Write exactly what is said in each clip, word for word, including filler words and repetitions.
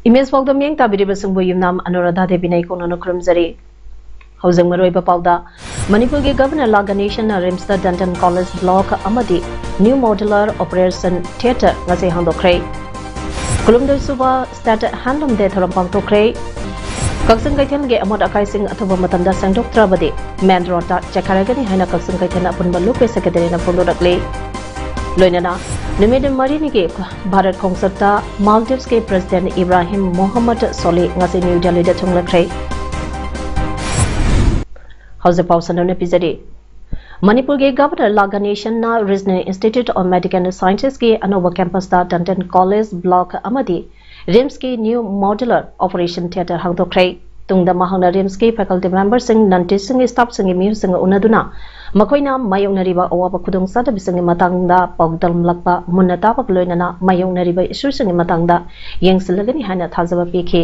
Image ꯐꯥꯎꯗ ꯃꯤꯌꯦꯡ ꯇꯥꯕꯤꯔꯤꯕꯁꯤꯡꯕꯨ ꯌꯨꯝꯅꯥꯝ ꯑꯅꯨꯔꯥꯙꯥ ꯗꯦꯕꯤꯅ ꯏꯀꯣꯛꯅꯅ ꯈꯨꯔꯨꯝꯖꯔꯤ꯫ ꯍꯧꯖꯤꯛ ꯃꯔꯨꯑꯣꯏꯕ ꯄꯥꯎꯗ, ꯃꯅꯤꯄꯨꯔꯒꯤ ꯒꯚꯔꯅꯔ ꯂꯥ ꯒꯅꯦꯁꯟꯅ ꯔꯤꯝꯁꯇ ꯗꯟꯇꯟ ꯀꯣꯂꯦꯖ ꯕ꯭ꯂꯣꯛ ꯑꯃꯗꯤ ꯅ꯭ꯌꯨ ꯃꯣꯗꯨꯂꯔ ꯑꯣꯄꯔꯦꯁꯟ ꯊꯤꯌꯦꯇꯔ ꯉꯁꯤ ꯍꯥꯡꯗꯣꯛꯈ꯭ꯔꯦ꯫ ꯀꯨꯟꯍꯨꯝꯗꯣꯏ ꯁꯨꯕ ꯁ꯭ꯇꯦꯠ ꯍꯦꯟꯂꯨꯝ ꯗꯦ ꯊꯧꯔꯝ ꯄꯥꯡꯊꯣꯛꯈ꯭ꯔꯦ꯫ ꯀꯛꯆꯤꯡ ꯀꯩꯊꯦꯜꯒꯤ ꯑꯃꯣꯠ ꯑꯀꯥꯏꯁꯤꯡ ꯑꯊꯨꯕ ꯃꯇꯝꯗ ꯁꯦꯡꯗꯣꯛꯇ꯭ꯔꯕꯗꯤ ꯃꯦꯟ ꯔꯣꯗꯇ ꯆꯦꯛꯈꯥꯏꯔꯒꯅꯤ ꯍꯥꯏꯅ ꯀꯛꯆꯤꯡ ꯀꯩꯊꯦꯜ ꯑꯄꯨꯟꯕ ꯂꯨꯞꯄꯦ ꯁꯦꯀ꯭ꯔꯦꯇꯔꯤꯅ ꯐꯣꯡꯗꯣꯔꯛꯂꯤ꯫ ꯂꯣꯏꯅꯅ ꯅꯨꯃꯤꯠ ꯃꯔꯤꯅꯤꯒꯤ ꯚꯥꯔꯠ ꯈꯣꯡꯆꯠꯇ ꯃꯥꯜꯗꯤꯚꯁꯀꯤ ꯄ꯭ꯔꯦꯁꯤꯗꯦꯟꯠ ꯏꯕ꯭ꯔꯥꯍꯤꯝ ꯃꯣꯍꯝꯃꯗ ꯁꯣꯂꯤ ꯉꯁꯤ ꯅ꯭ꯌꯨ ꯗꯦꯜꯂꯤꯗ ꯊꯨꯡꯂꯈ꯭ꯔꯦ꯫ ꯍꯧꯖꯤꯛ ꯄꯥꯎ ꯁꯟꯗꯣꯛꯅ ꯄꯤꯖꯔꯤ꯫ ꯃꯅꯤꯄꯨꯔꯒꯤ ꯒꯚꯔꯅꯔ ꯂꯥ ꯒꯅꯦꯁꯟꯅ ꯔꯤꯖꯅꯦꯜ ꯏꯟꯁꯇꯤꯇ꯭ꯌꯨꯠ ꯑꯣꯐ ꯃꯦꯗꯤꯀꯦꯜ ꯁꯥꯏꯟꯁꯦꯁꯀꯤ ꯑꯅꯧꯕ ꯀꯦꯝꯄꯁꯇ ꯗꯟꯇꯟ ꯀꯣꯂꯦꯖ ꯕ꯭ꯂꯣꯛ ꯑꯃꯗꯤ ꯔꯤꯝꯁꯀꯤ ꯅ꯭ꯌꯨ ꯃꯣꯗꯨꯂꯔ ꯑꯣꯄꯔꯦꯁꯟ ꯊꯤꯌꯦꯇꯔ ꯍꯥꯡꯗꯣꯛꯈ꯭ꯔꯦ꯫ ꯇꯨꯡꯗ ꯃꯍꯥꯛꯅ ꯔꯤꯝꯁꯀꯤ ꯐꯦꯀꯜꯇꯤ ꯃꯦꯝꯕꯔꯁꯤꯡ, ꯅꯟ ꯇꯤꯆꯤꯡ ꯁ꯭ꯇꯥꯐꯁꯤꯡꯒꯤ ꯃꯤꯑꯣꯏꯁꯤꯡꯒ ꯎꯅꯗꯨꯅ ꯃꯈꯣꯏꯅ ꯃꯥꯌꯣꯛꯅꯔꯤꯕ ꯑꯋꯥꯕ ꯈꯨꯗꯣꯡꯆꯥꯗꯕꯁꯤꯡꯒꯤ ꯃꯇꯥꯡꯗ ꯄꯥꯎꯗꯝꯂꯛꯄ ꯃꯨꯟꯅ ꯇꯥꯕꯒ ꯂꯣꯏꯅꯅ ꯃꯥꯌꯣꯛꯅꯔꯤꯕ ꯏꯁꯨꯁꯤꯡꯒꯤ ꯃꯇꯥꯡꯗ ꯌꯦꯡꯁꯤꯜꯂꯒꯅꯤ ꯍꯥꯏꯅ ꯊꯥꯖꯕ ꯄꯤꯈꯤ꯫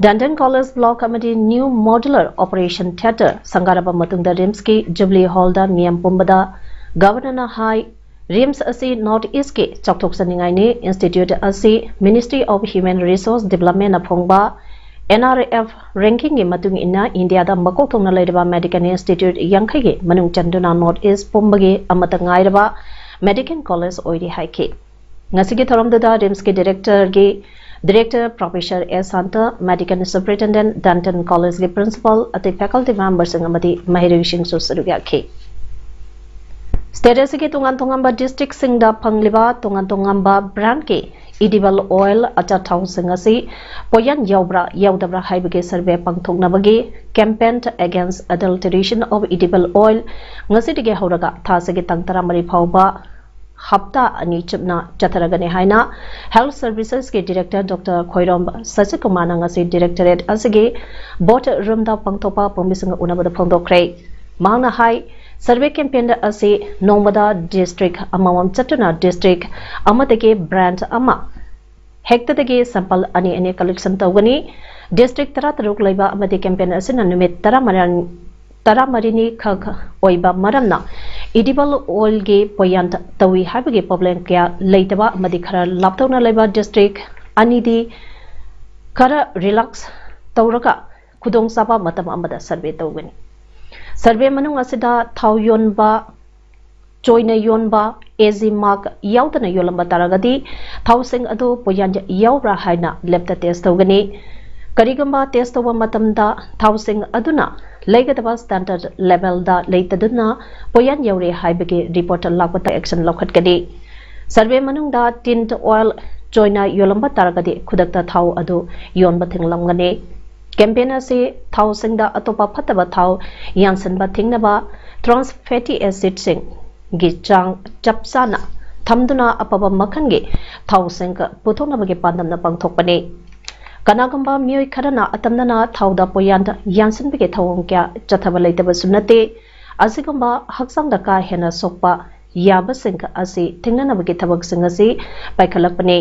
ꯗꯟꯇꯟ ꯀꯣꯂꯦꯖ ꯕ꯭ꯂꯣꯛ ꯑꯃꯗꯤ ꯅ꯭ꯌꯨ ꯃꯣꯗꯨꯂꯔ ꯑꯣꯄꯔꯦꯁꯟ ꯊꯤꯌꯦꯇꯔ ꯁꯪꯒꯥꯔꯕ ꯃꯇꯨꯡꯗ ꯔꯤꯝꯁꯀꯤ ꯖꯨꯕꯤꯂꯤ ꯍꯣꯜꯗ ꯃꯤꯌꯥꯝ ꯄꯨꯝꯕꯗ ꯒꯚꯔꯅꯔꯅ ꯍꯥꯏ, ꯔꯤꯝꯁ ꯑꯁꯤ ꯅꯣꯔꯠ ꯏꯁꯀꯤ ꯆꯥꯎꯊꯣꯛꯆꯅꯤꯡꯉꯥꯏꯅꯤ꯫ ꯏꯟꯁꯇꯤꯇ꯭ꯌꯨꯠ ꯑꯁꯤ ꯃꯤꯅꯤꯁꯇ꯭ꯔꯤ ꯑꯣꯐ ꯍ꯭ꯌꯨꯃꯦꯟ ꯔꯤꯁꯣꯔꯁ ꯗꯤꯕ꯭ꯂꯞꯃꯦꯟꯅ ꯐꯣꯡꯕ ꯑꯦꯟ ꯑꯥꯔ ꯑꯦꯐ ꯔꯦꯡꯀꯤꯡꯒꯤ ꯃꯇꯨꯡ ꯏꯟꯅ ꯏꯟꯗꯤꯌꯥꯗ ꯃꯀꯣꯛ ꯊꯣꯡꯅ ꯂꯩꯔꯕ ꯃꯦꯗꯤꯀꯦꯜ ꯏꯟꯁꯇꯤꯇ꯭ꯌꯨꯠ ꯌꯥꯡꯈꯩꯒꯤ ꯃꯅꯨꯡ ꯆꯟꯗꯨꯅ ꯅꯣꯔꯠ ꯏꯁ ꯄꯨꯝꯕꯒꯤ ꯑꯃꯠꯇ ꯉꯥꯏꯔꯕ ꯃꯦꯗꯤꯀꯦꯜ ꯀꯣꯂꯦꯖ ꯑꯣꯏꯔꯤ ꯍꯥꯏꯈꯤ꯫ ꯉꯁꯤꯒꯤ ꯊꯧꯔꯝꯗꯨꯗ ꯔꯤꯝꯁꯀꯤ ꯗꯤꯔꯦꯛꯇꯔꯒꯤ, ꯗꯤꯔꯦꯛꯇꯔ ꯄ꯭ꯔꯣꯐꯦꯁꯔ ꯑꯦꯁ ꯁꯥꯟꯇ, ꯃꯦꯗꯤꯀꯦꯜ ꯁꯨꯄꯔꯤꯟꯇꯦꯟꯗꯦꯟꯠ, ꯗꯟꯇꯟ ꯀꯣꯂꯦꯖꯀꯤ ꯄ꯭ꯔꯤꯟꯁꯤꯄꯥꯜ ꯑꯇꯩ ꯐꯦꯀꯜꯇꯤ ꯃꯦꯝꯕꯔꯁꯤꯡ ꯑꯃꯗꯤ ꯃꯍꯩꯔꯣꯏꯁꯤꯡꯁꯨ ꯁꯔꯨꯛ ꯌꯥꯈꯤ꯫ ꯁ꯭ꯇꯦꯠ ꯑꯁꯤꯒꯤ ꯇꯣꯉꯥꯟ ꯇꯣꯉꯥꯟꯕ ꯗꯤꯁꯇ꯭ꯔꯤꯛꯁꯤꯡꯗ ꯐꯪꯂꯤꯕ ꯇꯣꯉꯥꯟ ꯇꯣꯉꯥꯟꯕ ꯕ꯭ꯔꯥꯟꯒꯤ ꯏꯗꯤꯕꯜ ꯑꯣꯏꯜ ꯑꯆꯥꯊꯥꯎꯁꯤꯡ ꯑꯁꯤ ꯄꯣꯌꯥꯟ ꯌꯥꯎꯕ꯭ꯔꯥ ꯌꯥꯎꯗꯕ꯭ꯔꯥ ꯍꯥꯏꯕꯒꯤ survey ꯄꯥꯡꯊꯣꯛꯅꯕꯒꯤ Campaign Against Adulteration of Edible Oil ꯉꯁꯤꯗꯒꯤ ꯍꯧꯔꯒ ꯊꯥ ꯑꯁꯤꯒꯤ ꯇꯥꯡ ꯇꯔꯥꯃꯔꯤ ꯐꯥꯎꯕ ꯍꯞꯇꯥ ꯑꯅꯤ ꯆꯨꯞꯅ ꯆꯠꯊꯔꯒꯅꯤ ꯍꯥꯏꯅ ꯍꯦꯜꯊ ꯁꯔꯚꯤꯁꯦꯁꯀꯤ ꯗꯤꯔꯦꯛꯇꯔ ꯗꯣꯛꯇꯔ ꯈꯣꯏꯔꯣꯝ ꯁꯁꯤꯀꯨꯃꯥꯔꯅ ꯉꯁꯤ ꯗꯤꯔꯦꯛꯇꯣꯔꯦꯠ ꯑꯁꯤꯒꯤ ꯕꯣꯔꯗ ꯔꯨꯝꯗ ꯄꯥꯡꯊꯣꯛꯄ ꯄꯥꯎꯃꯤꯁꯤꯡꯒ ꯎꯅꯕꯗ ꯐꯣꯡꯗꯣꯛꯈ꯭ꯔꯦ꯫ ꯃꯍꯥꯛꯅ ꯍꯥꯏ, ꯁꯔꯚꯦ ꯀꯦꯝꯄꯦꯟ ꯑꯁꯤ ꯅꯣꯡꯃꯗ ꯗꯤꯁꯇ꯭ꯔꯤꯛ ꯑꯃꯃꯝ ꯆꯠꯇꯨꯅ ꯗꯤꯁꯇ꯭ꯔꯤꯛ ꯑꯃꯗꯒꯤ ꯕ꯭ꯔꯥꯟꯆ ꯑꯃ ꯍꯦꯛꯇꯗꯒꯤ ꯁꯦꯝꯄꯜ ꯑꯅꯤ ꯑꯅꯤ ꯀꯂꯦꯛꯁꯟ ꯇꯧꯒꯅꯤ꯫ ꯗꯤꯁꯇ꯭ꯔꯤꯛ ꯇꯔꯥꯇꯔꯨꯛ ꯂꯩꯕ ꯑꯃꯗꯤ ꯀꯦꯝꯄꯦꯟ ꯑꯁꯤꯅ ꯅꯨꯃꯤꯠ ꯇꯔꯥꯃꯔꯤ, ꯇꯔꯥꯃꯔꯤꯅꯤ ꯈꯛ ꯑꯣꯏꯕ ꯃꯔꯝꯅ ꯏꯗꯤꯕꯜ ꯑꯣꯏꯜꯒꯤ ꯄꯣꯌꯥꯟ ꯇꯧꯏ ꯍꯥꯏꯕꯒꯤ ꯄ꯭ꯔꯣꯕ꯭ꯂꯦꯝ ꯀꯌꯥ ꯂꯩꯇꯕ ꯑꯃꯗꯤ ꯈꯔ ꯂꯥꯞꯊꯣꯛꯅ ꯂꯩꯕ ꯗꯤꯁꯇ꯭ꯔꯤꯛ ꯑꯅꯤꯗꯤ ꯈꯔ ꯔꯤꯂꯦꯛꯁ ꯇꯧꯔꯒ ꯈꯨꯗꯣꯡꯆꯥꯕ ꯃꯇꯝ ꯑꯃꯗ ꯁꯔꯚꯦ ꯇꯧꯒꯅꯤ꯫ ꯁꯔꯚꯦ ꯃꯅꯨꯡ ꯑꯁꯤꯗ ꯊꯥꯎ ꯌꯣꯟꯕ, ꯆꯣꯏꯅ ꯌꯣꯟꯕ, ꯑꯦ ꯖꯤ ꯃꯥꯔꯛ ꯌꯥꯎꯗꯅ ꯌꯣꯜꯂꯝꯕ ꯇꯥꯔꯒꯗꯤ ꯊꯥꯎꯁꯤꯡ ꯑꯗꯨ ꯄꯣꯌꯥꯟ ꯌꯥꯎꯕ꯭ꯔꯥ ꯍꯥꯏꯅ ꯂꯦꯞꯇ ꯇꯦꯁ ꯇꯧꯒꯅꯤ꯫ ꯀꯔꯤꯒꯨꯝꯕ ꯇꯦꯁ ꯇꯧꯕ ꯃꯇꯝꯗ ꯊꯥꯎꯁꯤꯡ ꯑꯗꯨꯅ ꯂꯩꯒꯗꯕ ꯁ꯭ꯇꯦꯟꯗꯔꯗ ꯂꯦꯚꯦꯜꯗ ꯂꯩꯇꯗꯨꯅ ꯄꯣꯌꯥꯟ ꯌꯧꯔꯦ ꯍꯥꯏꯕꯒꯤ ꯔꯤꯄꯣꯔꯠ ꯂꯥꯛꯄꯗ ꯑꯦꯛꯁꯟ ꯂꯧꯈꯠꯀꯅꯤ꯫ ꯁꯔꯚꯦ ꯃꯅꯨꯡꯗ ꯇꯤꯟ ꯑꯣꯏꯜ ꯆꯣꯏꯅ ꯌꯣꯜꯂꯝꯕ ꯇꯥꯔꯒꯗꯤ ꯈꯨꯗꯛꯇ ꯊꯥꯎ ꯑꯗꯨ ꯌꯣꯟꯕ ꯊꯤꯡꯂꯝꯒꯅꯤ꯫ ꯀꯦꯝꯄꯦꯟ ꯑꯁꯤ ꯊꯥꯎꯁꯤꯡꯗ ꯑꯇꯣꯞꯄ ꯐꯠꯇꯕ ꯊꯥꯎ ꯌꯥꯟꯁꯤꯟꯕ ꯊꯤꯡꯅꯕ, ꯇ꯭ꯔꯥꯟꯁ ꯐꯦꯇꯤ ꯑꯦꯁꯤꯗꯁꯤꯡꯒꯤ ꯆꯥꯡ ꯆꯞ ꯆꯥꯅ ꯊꯝꯗꯨꯅ ꯑꯐꯕ ꯃꯈꯜꯒꯤ ꯊꯥꯎꯁꯤꯡ ꯄꯨꯊꯣꯛꯅꯕꯒꯤ ꯄꯥꯟꯗꯝꯅ ꯄꯥꯡꯊꯣꯛꯄꯅꯤ꯫ ꯀꯅꯥꯒꯨꯝꯕ ꯃꯤꯑꯣꯏ ꯈꯔꯅ ꯑꯇꯝꯅꯅ ꯊꯥꯎꯗ ꯄꯣꯌꯥꯟꯗ ꯌꯥꯟꯁꯤꯟꯕꯒꯤ ꯊꯧꯑꯣꯡ ꯀꯌꯥ ꯆꯠꯊꯕ ꯂꯩꯇꯕꯁꯨ ꯅꯠꯇꯦ꯫ ꯑꯁꯤꯒꯨꯝꯕ ꯍꯛꯆꯥꯡꯗ ꯀꯥ ꯍꯦꯟꯅ ꯁꯣꯛꯄ ꯌꯥꯕꯁꯤꯡ ꯑꯁꯤ ꯊꯤꯡꯅꯅꯕꯒꯤ ꯊꯕꯛꯁꯤꯡ ꯑꯁꯤ ꯄꯥꯏꯈꯠꯂꯛꯄꯅꯤ꯫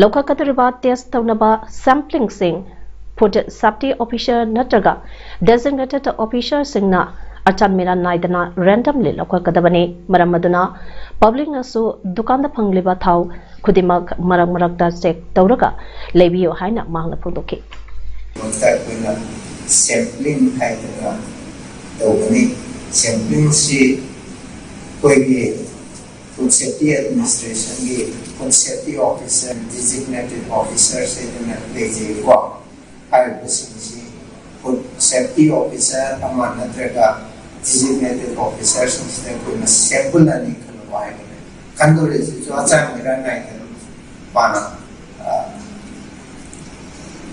ꯂꯧꯈꯠꯀꯗꯧꯔꯤꯕ ꯇꯦꯁ ꯇꯧꯅꯕ ꯁꯦꯝꯄ꯭ꯂꯤꯡꯁꯤꯡ ꯐꯨꯗ ꯁꯦꯐꯇꯤ ꯑꯣꯐꯤꯁꯔ ꯅꯠꯇ꯭ꯔꯒ ꯗꯦꯖꯤꯒꯅꯦꯇꯦꯗ ꯑꯣꯐꯤꯁꯔꯁꯤꯡꯅ ꯑꯆꯥꯟ ꯃꯤꯔꯥꯟ ꯅꯥꯏꯗꯅ ꯔꯦꯟꯗꯝꯂꯤ ꯂꯧꯈꯠꯀꯗꯕꯅꯤ꯫ ꯃꯔꯝ ꯑꯗꯨꯅ ꯄꯕ꯭ꯂꯤꯛꯅꯁꯨ ꯗꯨꯀꯥꯟꯗ ꯐꯪꯂꯤꯕ ꯊꯥꯎ ꯈꯨꯗꯤꯡꯃꯛ ꯃꯔꯛ ꯃꯔꯛꯇ ꯆꯦꯛ ꯇꯧꯔꯒ ꯂꯩꯕꯤꯌꯨ ꯍꯥꯏꯅ ꯃꯍꯥꯛꯅ ꯐꯣꯡꯗꯣꯛꯈꯤ꯫ ꯃꯔꯛꯇ ꯑꯩꯈꯣꯏꯅ ꯁꯦꯝꯄ꯭ꯂꯤꯡ ꯍꯥꯏꯗꯅ ꯇꯧꯒꯅꯤ꯫ ꯁꯦꯝꯄ꯭ꯂꯤꯡꯁꯤ ꯑꯩꯈꯣꯏꯒꯤ ꯐꯨꯗ ꯁꯦꯐꯇꯤ ꯑꯦꯗꯃꯤꯅꯤꯁꯇ꯭ꯔꯦꯁꯟꯒꯤ food safety officer, designated officers ꯍꯥꯏꯗꯅ ꯂꯩꯖꯩꯀꯣ꯫ ꯍꯥꯏꯔꯤꯕꯁꯤꯡꯁꯤ ꯐꯨꯗ ꯁꯦꯐꯇꯤ ꯑꯣꯐꯤꯁꯔ ꯑꯃ ꯅꯠꯇ꯭ꯔꯒ ꯗꯤꯖꯤꯒꯅꯦꯇꯦꯗ ꯑꯣꯐꯤꯁꯔꯁꯤꯡꯁꯤꯗ ꯑꯩꯈꯣꯏꯅ ꯁꯦꯝꯄꯜ ꯑꯅꯤ ꯈꯜꯂꯛꯑꯣ ꯍꯥꯏꯒꯅꯤ꯫ ꯈꯟꯗꯣꯔꯤꯁꯤꯁꯨ ꯑꯆꯥꯟ ꯃꯤꯔꯥꯟ ꯅꯥꯏꯗꯅ ꯃꯥꯅ, ꯑ,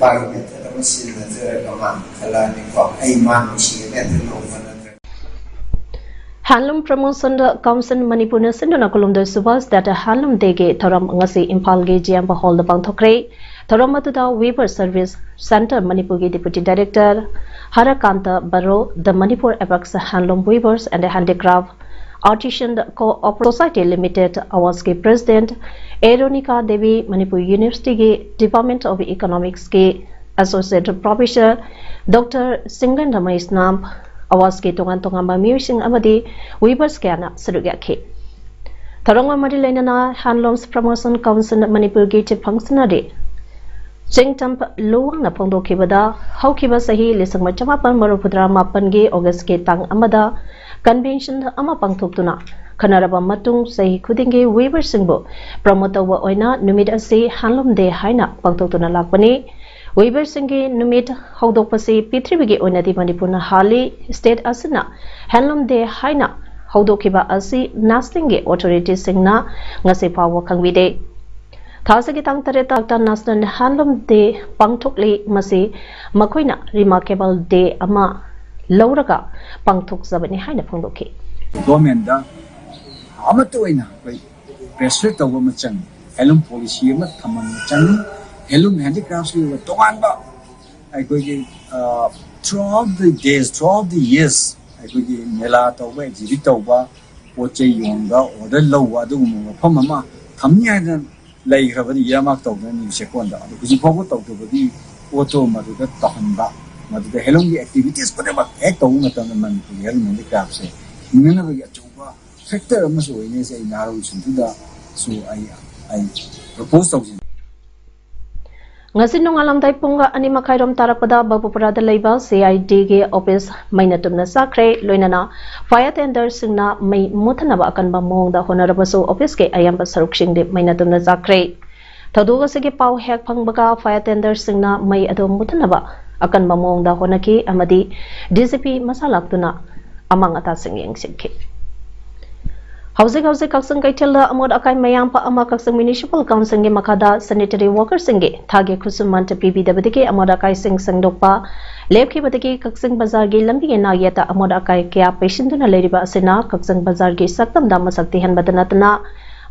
ꯕꯥꯏꯑꯣꯃꯦꯊꯠ ꯑꯃ ꯁꯤꯖꯤꯟꯅꯖꯔꯒ ꯃꯥꯅ ꯈꯜꯂꯛꯑꯅꯤꯀꯣ꯫ ꯑꯩ ꯃꯥ ꯅꯨꯡꯁꯤꯒꯅꯤ ꯑꯗꯨ ꯂꯧꯕ ꯅꯠꯇ꯭ꯔꯒ꯫ Handloom Promotion Council ꯃꯅꯤꯄꯨꯔꯅ ꯁꯤꯟꯗꯨꯅ ꯀꯨꯟꯍꯨꯝꯗꯣꯏ ꯁꯨꯕ State Handloom Dayꯒꯤ ꯊꯧꯔꯝ ꯉꯁꯤ ꯏꯝꯐꯥꯜꯒꯤ ꯖꯤꯌꯥꯝꯕ ꯍꯣꯜꯗ ꯄꯥꯡꯊꯣꯛꯈ꯭ꯔꯦ꯫ ꯊꯧꯔꯝ ꯑꯗꯨꯗ Weaver Service Centre ꯃꯅꯤꯄꯨꯔꯒꯤ Deputy Director ꯍꯔꯀꯥꯟꯇ ꯕꯔꯣ, The Manipur Apex Handloom Weavers and Handicraft Artisan Co-op Society Limited, ꯑꯋꯥꯁꯀꯤ President ꯑꯦ ꯔꯣꯅꯤꯀꯥ ꯗꯦꯕꯤ, ꯃꯅꯤꯄꯨꯔ ꯌꯨꯅꯤꯚꯔꯁꯤꯇꯤꯒꯤ Department of Economicsꯀꯤ Associate Professor ꯗꯣꯛꯇꯔ ꯁꯤꯡꯒꯟ ꯔꯃꯦꯁꯅ, ꯑꯋꯥꯁꯀꯤ ꯇꯣꯉꯥꯟ ꯇꯣꯉꯥꯟꯕ ꯃꯤꯑꯣꯏꯁꯤꯡ ꯑꯃꯗꯤ weavers ꯀꯌꯥꯅ ꯁꯔꯨꯛ ꯌꯥꯈꯤ꯫ ꯊꯧꯔꯝꯒ ꯃꯔꯤ ꯂꯩꯅꯅ Handlooms Promotion Council ꯃꯅꯤꯄꯨꯔꯒꯤ ꯆꯦꯐꯣꯡꯁꯤꯟꯅꯔꯤ ꯆꯤꯡꯇꯝ ꯂꯨꯋꯥꯡꯅ ꯐꯣꯡꯗꯣꯛꯈꯤꯕꯗ, ꯍꯧꯈꯤꯕ ꯆꯍꯤ ꯂꯤꯁꯤꯡ ꯑꯃ ꯆꯃꯥꯄꯟ ꯃꯔꯤꯐꯨꯇꯔꯥ ꯃꯥꯄꯟꯒꯤ Augustꯀꯤ ꯇꯥꯡ ꯑꯃꯗ convention ꯑꯃ ꯄꯥꯡꯊꯣꯛꯇꯨꯅ ꯈꯟꯅꯔꯕ ꯃꯇꯨꯡ, ꯆꯍꯤ ꯈꯨꯗꯤꯡꯒꯤ weaverꯁꯤꯡꯕꯨ promote ꯇꯧꯕ ꯑꯣꯏꯅ ꯅꯨꯃꯤꯠ ꯑꯁꯤ Handloom Day ꯍꯥꯏꯅ ꯄꯥꯡꯊꯣꯛꯇꯨꯅ ꯂꯥꯛꯄꯅꯤ꯫ Weaverꯁꯤꯡꯒꯤ ꯅꯨꯃꯤꯠ ꯍꯧꯗꯣꯛꯄꯁꯤ ꯄ꯭ꯔꯤꯊꯤꯕꯤꯒꯤ ꯑꯣꯏꯅꯗꯤ ꯃꯅꯤꯄꯨꯔꯅ ꯍꯥꯜꯂꯤ꯫ State ꯑꯁꯤꯅ Handloom Day ꯍꯥꯏꯅ ꯍꯧꯗꯣꯛꯈꯤꯕ ꯑꯁꯤ nationalꯒꯤ authorityꯁꯤꯡꯅ ꯉꯁꯤ ꯐꯥꯎꯕ ꯈꯪꯕꯤꯗꯦ꯫ ꯊꯥ ꯑꯁꯤꯒꯤ ꯇꯥꯡ ꯇꯔꯦꯠꯇ National Handloom Day ꯄꯥꯡꯊꯣꯛꯂꯤ꯫ ꯃꯁꯤ ꯃꯈꯣꯏꯅ remarkable day ꯑꯃ ꯂꯧꯔꯒ ꯄꯥꯡꯊꯣꯛꯆꯕꯅꯤ ꯍꯥꯏꯅ ꯐꯣꯡꯗꯣꯛꯈꯤ꯫ Governmentꯗ ꯑꯃꯠꯇ ꯑꯣꯏꯅ ꯑꯩꯈꯣꯏ pressure ꯇꯧꯕ ꯑꯃ ꯆꯪꯉꯤ꯫ Handloom policy ꯑꯃ ꯊꯝꯕ ꯑꯃ ꯆꯪꯉꯤ꯫ Handloom handicraftsꯀꯤ ꯑꯣꯏꯕ ꯇꯣꯉꯥꯟꯕ ꯑꯩꯈꯣꯏꯒꯤ throughout the days, throughout the years ꯑꯩꯈꯣꯏꯒꯤ ꯃꯦꯂꯥ ꯇꯧꯕ, exhibit ꯇꯧꯕ, ꯄꯣꯠ ꯆꯩ ꯌꯣꯟꯕ, order ꯂꯧꯕ, ꯑꯗꯨꯒꯨꯝꯕ ꯃꯐꯝ ꯑꯃ ꯊꯝꯅꯤ ꯍꯥꯏꯗꯅ ꯂꯩꯈ꯭ꯔꯕꯅꯤ, earmark ꯇꯧꯗꯅ ꯅꯤꯌꯨ ꯁꯦꯀꯣꯟꯗ꯫ ꯑꯗꯣ ꯍꯧꯖꯤꯛ ꯐꯥꯎꯕ ꯇꯧꯗꯕꯒꯤ ꯄꯣꯠꯇꯣ ꯃꯗꯨꯗ ꯇꯧꯍꯟꯕ, ꯃꯗꯨꯗ handloomꯒꯤ activities ꯈꯨꯗꯤꯡꯃꯛ ꯍꯦꯛ ꯇꯧꯕ ꯃꯇꯝꯗ ꯃꯅꯤꯄꯨꯔꯒꯤ handloom handicraftꯁꯦ ꯍꯤꯡꯅꯅꯕꯒꯤ ꯑꯆꯧꯕ factor ꯑꯃꯁꯨ ꯑꯣꯏꯅꯤ꯫ ꯑꯩ ꯅꯍꯥꯔꯣꯜꯁꯤꯡꯗꯨꯗꯁꯨ ꯑꯩ ꯑꯩ propose ꯇꯧꯖꯩ꯫ ꯉꯁꯤ ꯅꯣꯡꯉꯥꯜꯂꯝꯗꯥꯏ ꯄꯨꯡ ꯑꯅꯤ ꯃꯈꯥꯏꯔꯣꯝ ꯇꯥꯔꯛꯄꯗ ꯕꯕꯨꯄꯨꯔꯥꯗ ꯂꯩꯕ CIDꯒꯤ office ꯃꯩꯅ ꯇꯨꯝꯅ ꯆꯥꯛꯈ꯭ꯔꯦ꯫ ꯂꯣꯏꯅꯅ fire tenderꯁꯤꯡꯅ ꯃꯩ ꯃꯨꯊꯠꯅꯕ ꯑꯀꯟꯕ ꯃꯑꯣꯡꯗ ꯍꯣꯠꯅꯔꯕꯁꯨ, officeꯀꯤ ꯑꯌꯥꯝꯕ ꯁꯔꯨꯛꯁꯤꯡꯗꯤ ꯃꯩꯅ ꯇꯨꯝꯅ ꯆꯥꯛꯈ꯭ꯔꯦ꯫ ꯊꯧꯗꯣꯛ ꯑꯁꯤꯒꯤ ꯄꯥꯎ ꯍꯦꯛ ꯐꯪꯕꯒ fire tenderꯁꯤꯡꯅ ꯃꯩ ꯑꯗꯨ ꯃꯨꯊꯠꯅꯕ ꯑꯀꯟꯕ ꯃꯑꯣꯡꯗ ꯍꯣꯠꯅꯈꯤ ꯑꯃꯗꯤ DCP ꯃꯁꯥ ꯂꯥꯛꯇꯨꯅ ꯑꯃꯥꯡ ꯑꯇꯥꯁꯤꯡ ꯌꯦꯡꯁꯤꯟꯈꯤ꯫ ꯍꯧꯖꯤꯛ ꯍꯧꯖꯤꯛ ꯀꯛꯆꯤꯡ ꯀꯩꯊꯦꯜꯗ ꯑꯃꯣꯠ ꯑꯀꯥꯏ ꯃꯌꯥꯝ ꯄ-, ꯑꯃ ꯀꯛꯆꯤꯡ Municipal Councilꯒꯤ ꯃꯈꯥꯗ sanitary workerꯁꯤꯡꯒꯤ ꯊꯥꯒꯤ ꯈꯨꯠꯁꯨꯃꯟ ꯄꯤꯕꯤꯗꯕꯗꯒꯤ ꯑꯃꯣꯠ ꯑꯀꯥꯏꯁꯤꯡ ꯁꯦꯡꯗꯣꯛꯄ ꯂꯦꯞꯈꯤꯕꯗꯒꯤ ꯀꯛꯆꯤꯡ ꯕꯖꯥꯔꯒꯤ ꯂꯝꯕꯤꯒꯤ ꯅꯥꯛꯌꯦꯠꯇ ꯑꯃꯣꯠ ꯑꯀꯥꯏ ꯀꯌꯥ ꯄꯩꯁꯤꯟꯗꯨꯅ ꯂꯩꯔꯤꯕ ꯑꯁꯤꯅ ꯀꯛꯆꯤꯡ ꯕꯖꯥꯔꯒꯤ ꯁꯛꯇꯝꯗ ꯃꯁꯛ ꯊꯤꯍꯟꯕꯗ ꯅꯠꯇꯅ,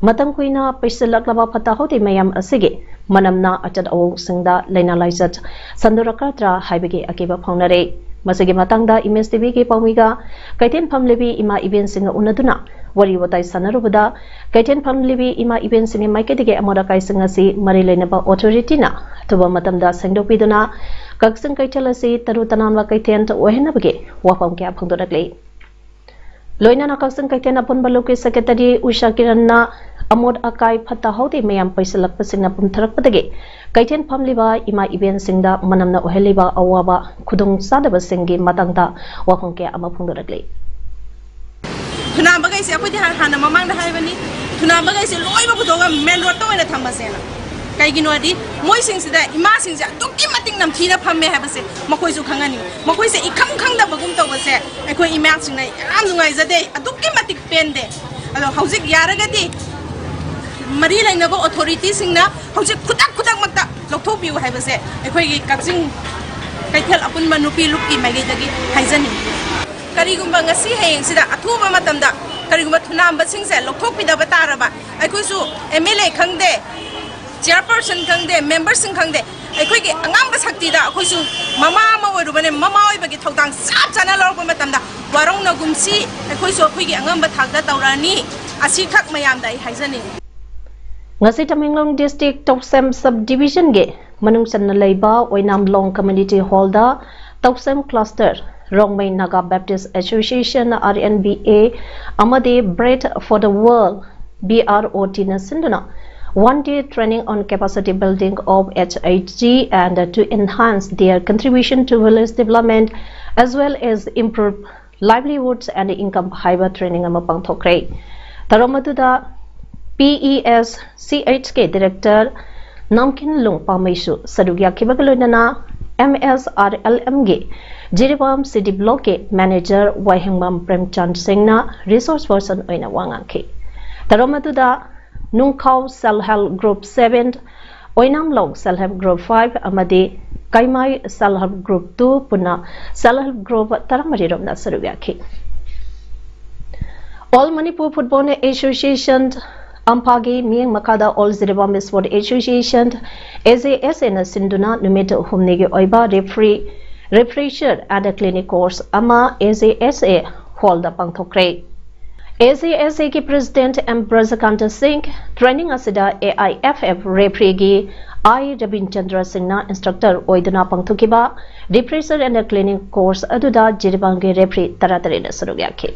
ꯃꯇꯝ ꯀꯨꯏꯅ ꯄꯩꯁꯤꯜꯂꯛꯂꯕ ꯐꯠꯇ ꯍꯥꯎꯗꯤ ꯃꯌꯥꯝ ꯑꯁꯤꯒꯤ ꯃꯅꯝꯅ ꯑꯆꯠ ꯑꯑꯣꯡꯁꯤꯡꯗ ꯂꯥꯏꯅꯥ ꯂꯥꯏꯆꯠ ꯁꯟꯗꯣꯔꯛꯀꯗ꯭ꯔꯥ ꯍꯥꯏꯕꯒꯤ ꯑꯀꯤꯕ ꯐꯥꯎꯅꯔꯦ꯫ ꯃꯁꯤꯒꯤ ꯃꯇꯥꯡꯗ ꯏꯃꯦꯖ ꯇꯤꯚꯤꯒꯤ ꯄꯥꯎꯃꯤꯒ ꯀꯩꯊꯦꯜ ꯐꯝꯂꯤꯕꯤ ꯏꯃꯥ ꯏꯕꯦꯟꯁꯤꯡꯒ ꯎꯅꯗꯨꯅ ꯋꯥꯔꯤ ꯋꯥꯇꯥꯏ ꯁꯥꯟꯅꯔꯨꯕꯗ, ꯀꯩꯊꯦꯜ ꯐꯝꯂꯤꯕꯤ ꯏꯃꯥ ꯏꯕꯦꯟꯁꯤꯡꯒꯤ ꯃꯥꯏꯀꯩꯗꯒꯤ ꯑꯃꯣꯠ ꯑꯀꯥꯏꯁꯤꯡ ꯑꯁꯤ ꯃꯔꯤ ꯂꯩꯅꯕ authorityꯅ ꯑꯊꯨꯕ ꯃꯇꯝꯗ ꯁꯦꯡꯗꯣꯛꯄꯤꯗꯨꯅ ꯀꯛꯆꯤꯡ ꯀꯩꯊꯦꯜ ꯑꯁꯤ ꯇꯔꯨ ꯇꯅꯥꯟꯕ ꯀꯩꯊꯦꯜ ꯑꯣꯏꯍꯟꯅꯕꯒꯤ ꯋꯥꯐꯝ ꯀꯌꯥ ꯐꯣꯡꯗꯣꯔꯛꯂꯤ꯫ ꯂꯣꯏꯅꯅ ꯀꯛꯆꯤꯡ ꯀꯩꯊꯦꯜ ꯑꯄꯨꯟꯕ ꯂꯨꯞꯀꯤ ꯁꯦꯀ꯭ꯔꯦꯇꯔꯤ ꯎꯁꯥ ꯀꯤꯔꯟꯅ ꯑꯃꯣꯠ ꯑꯀꯥꯏ ꯐꯠꯇ ꯍꯥꯎꯗꯤ ꯃꯌꯥꯝ ꯄꯩꯁꯤꯜꯂꯛꯄꯁꯤꯡꯅ ꯄꯨꯝꯊꯔꯛꯄꯗꯒꯤ ꯀꯩꯊꯦꯜ ꯐꯝꯂꯤꯕ ꯏꯃꯥ ꯏꯕꯦꯟꯁꯤꯡꯗ ꯃꯅꯝꯅ ꯑꯣꯏꯍꯜꯂꯤꯕ ꯑꯋꯥꯕ ꯈꯨꯗꯣꯡ ꯆꯥꯗꯕꯁꯤꯡꯒꯤ ꯃꯇꯥꯡꯗ ꯋꯥꯐꯝ ꯀꯌꯥ ꯑꯃ ꯐꯣꯡꯗꯣꯔꯛꯂꯤ꯫ ꯊꯨꯅꯥꯝꯕꯈꯩꯁꯦ ꯑꯩꯈꯣꯏꯗꯤ ꯍꯥꯟ- ꯍꯥꯟꯅ ꯃꯃꯥꯡꯗ ꯍꯥꯏꯕꯅꯤ, ꯊꯨꯅꯥꯝꯕꯈꯩꯁꯦ ꯂꯣꯏꯅ ꯄꯨꯊꯣꯛꯑꯒ ꯃꯦꯟ ꯔꯣꯗꯇ ꯑꯣꯏꯅ ꯊꯝꯃꯁꯦꯅ꯫ ꯀꯩꯒꯤꯅꯣꯗꯤ ꯃꯣꯏꯁꯤꯡꯁꯤꯗ ꯏꯃꯥꯁꯤꯡꯁꯦ ꯑꯗꯨꯛꯀꯤ ꯃꯇꯤꯛ ꯅꯝꯊꯤꯅ ꯐꯝꯃꯦ ꯍꯥꯏꯕꯁꯦ ꯃꯈꯣꯏꯁꯨ ꯈꯪꯍꯟꯅꯤꯡꯉꯤ꯫ ꯃꯈꯣꯏꯁꯦ ꯏꯈꯪ ꯈꯪꯗꯕꯒꯨꯝ ꯇꯧꯕꯁꯦ ꯑꯩꯈꯣꯏ ꯏꯃꯥꯁꯤꯡꯅ ꯌꯥꯝ ꯅꯨꯡꯉꯥꯏꯖꯗꯦ, ꯑꯗꯨꯛꯀꯤ ꯃꯇꯤꯛ ꯄꯦꯟꯗꯦ꯫ ꯑꯗꯣ ꯍꯧꯖꯤꯛ ꯌꯥꯔꯒꯗꯤ ꯃꯔꯤ ꯂꯩꯅꯕ ꯑꯣꯊꯣꯔꯤꯇꯤꯁꯤꯡꯅ ꯍꯧꯖꯤꯛ ꯈꯨꯗꯛ ꯈꯨꯗꯛꯃꯛꯇ ꯂꯧꯊꯣꯛꯄꯤꯌꯨ ꯍꯥꯏꯕꯁꯦ ꯑꯩꯈꯣꯏꯒꯤ ꯀꯛꯆꯤꯡ ꯀꯩꯊꯦꯜ ꯑꯄꯨꯟꯕ ꯅꯨꯄꯤ ꯂꯨꯞꯀꯤ ꯃꯥꯏꯀꯩꯗꯒꯤ ꯍꯥꯏꯖꯅꯤꯡꯉꯤ꯫ ꯀꯔꯤꯒꯨꯝꯕ ꯉꯁꯤ ꯍꯌꯦꯡꯁꯤꯗ ꯑꯊꯨꯕ ꯃꯇꯝꯗ ꯀꯔꯤꯒꯨꯝꯕ ꯊꯨꯅꯥꯝꯕꯁꯤꯡꯁꯦ ꯂꯧꯊꯣꯛꯄꯤꯗꯕ ꯇꯥꯔꯕ, ꯑꯩꯈꯣꯏꯁꯨ ꯑꯦꯝ ꯑꯦꯜ ꯑꯦ ꯈꯪꯗꯦ, ꯆꯤꯌꯔꯄꯔꯁꯟ ꯈꯪꯗꯦ, ꯃꯦꯝꯕꯔꯁꯤꯡ ꯈꯪꯗꯦ, ꯑꯩꯈꯣꯏꯒꯤ ꯑꯉꯝꯕ ꯁꯛꯇꯤꯗ ꯑꯩꯈꯣꯏꯁꯨ ꯃꯃꯥ ꯑꯃ ꯑꯣꯏꯔꯨꯕꯅꯦ, ꯃꯃꯥ ꯑꯣꯏꯕꯒꯤ ꯊꯧꯗꯥꯡ ꯆꯞ ꯆꯥꯅ ꯂꯧꯔꯛꯄ ꯃꯇꯝꯗ ꯋꯥꯔꯧꯅꯒꯨꯝꯁꯤ꯫ ꯑꯩꯈꯣꯏꯁꯨ ꯑꯩꯈꯣꯏꯒꯤ ꯑꯉꯝꯕ ꯊꯥꯛꯇ ꯇꯧꯔꯛꯑꯅꯤ꯫ ꯑꯁꯤꯈꯛ ꯃꯌꯥꯝꯗ ꯑꯩ ꯍꯥꯏꯖꯅꯤꯡꯉꯤ꯫ ꯉꯁꯤ ꯇꯃꯦꯡꯂꯣꯡ ꯗꯤꯁꯇ꯭ꯔꯤꯛ ꯇꯧꯁꯦꯝ ꯁꯕ ꯗꯤꯕꯤꯖꯟꯒꯤ ꯃꯅꯨꯡ ꯆꯟꯅ ꯂꯩꯕ ꯑꯣꯏꯅꯥꯝ ꯂꯣꯡ ꯀꯝꯃ꯭ꯌꯨꯅꯤꯇꯤ ꯍꯣꯜꯗ Tousem cluster, Rongmei Naga Baptist association, R N B A, ꯑꯃꯗꯤ Bread for the World, B R O T ꯅ ꯁꯤꯟꯗꯨꯅ One Day Training on Capacity Building of H I G and to Enhance Their Contribution to Village Development as well as Improve Livelihoods and Income ꯍꯥꯏꯕ training ꯑꯃ ꯄꯥꯡꯊꯣꯛꯈ꯭ꯔꯦ꯫ ꯊꯧꯔꯝ ꯑꯗꯨꯗ P E S C H ꯀꯤ director ꯅꯥꯝꯈꯤꯟꯂꯨꯡ ꯄꯥꯃꯩꯁꯨ ꯁꯔꯨꯛ ꯌꯥꯈꯤꯕꯒ ꯂꯣꯏꯅꯅ M S R L M ꯒꯤ Jiribam city ꯕ꯭ꯂꯣꯛꯀꯤ manager ꯋꯥꯏꯍꯦꯡꯕꯝ ꯄ꯭ꯔꯦꯝꯆꯥꯟ ꯁꯤꯡꯅ resources person ꯑꯣꯏꯅ ꯋꯥ ꯉꯥꯡꯈꯤ꯫ ꯊꯧꯔꯝ ꯑꯗꯨꯗ ꯅꯨꯡꯈꯥꯎ Self Help Group seven, ꯑꯣꯏꯅꯥꯝꯂꯣꯡ Self Help Group five ꯑꯃꯗꯤ ꯀꯩꯃꯥꯏ Self Help Group two ꯄꯨꯟꯅ Self Help Group ꯇꯔꯥꯃꯔꯤ ꯔꯣꯝꯅ ꯁꯔꯨꯛ ꯌꯥꯈꯤ꯫ All Manipur Football Association, ꯑꯝꯐꯥꯒꯤ ꯃꯤꯠꯌꯦꯡ ꯃꯈꯥꯗ All Jiribam Sport Association, A J S A ꯅ ꯁꯤꯟꯗꯨꯅ ꯅꯨꯃꯤꯠ ꯍꯨꯝꯅꯤꯒꯤ ꯑꯣꯏꯕ ꯔꯦꯐ꯭ꯔꯤ, ꯔꯤꯐ꯭ꯔꯦꯁꯔ ꯑꯦꯟ ꯀ꯭ꯂꯤꯅꯤꯛ ꯀꯣꯔꯁ ꯑꯃ A J S A ꯍꯣꯜꯗ ꯄꯥꯡꯊꯣꯛꯈ꯭ꯔꯦ꯫ A J S A ꯒꯤ ꯄ꯭ꯔꯦꯁꯤꯗꯦꯟꯠ ꯑꯦꯝ ꯕ꯭ꯔꯖꯀꯥꯟꯇ ꯁꯤꯡ ꯇ꯭ꯔꯦꯅꯤꯡ ꯑꯁꯤꯗ A I F F ꯔꯦꯐ꯭ꯔꯤꯒꯤ I ꯔꯕꯤꯟꯆꯟꯗ꯭ꯔ ꯁꯤꯡꯅ ꯏꯟꯁꯇ꯭ꯔꯛꯇꯔ ꯑꯣꯏꯗꯨꯅ ꯄꯥꯡꯊꯣꯛꯈꯤꯕ ꯔꯤꯐ꯭ꯔꯦꯁꯔ ꯑꯦꯟ ꯀ꯭ꯂꯤꯅꯤꯛ ꯀꯣꯔꯁ ꯑꯗꯨꯗ ꯖꯤꯔꯤꯕꯥꯝꯒꯤ ꯔꯦꯐ꯭ꯔꯤ ꯇꯔꯥꯇꯔꯦꯠꯅ ꯁꯔꯨꯛ ꯌꯥꯈꯤ꯫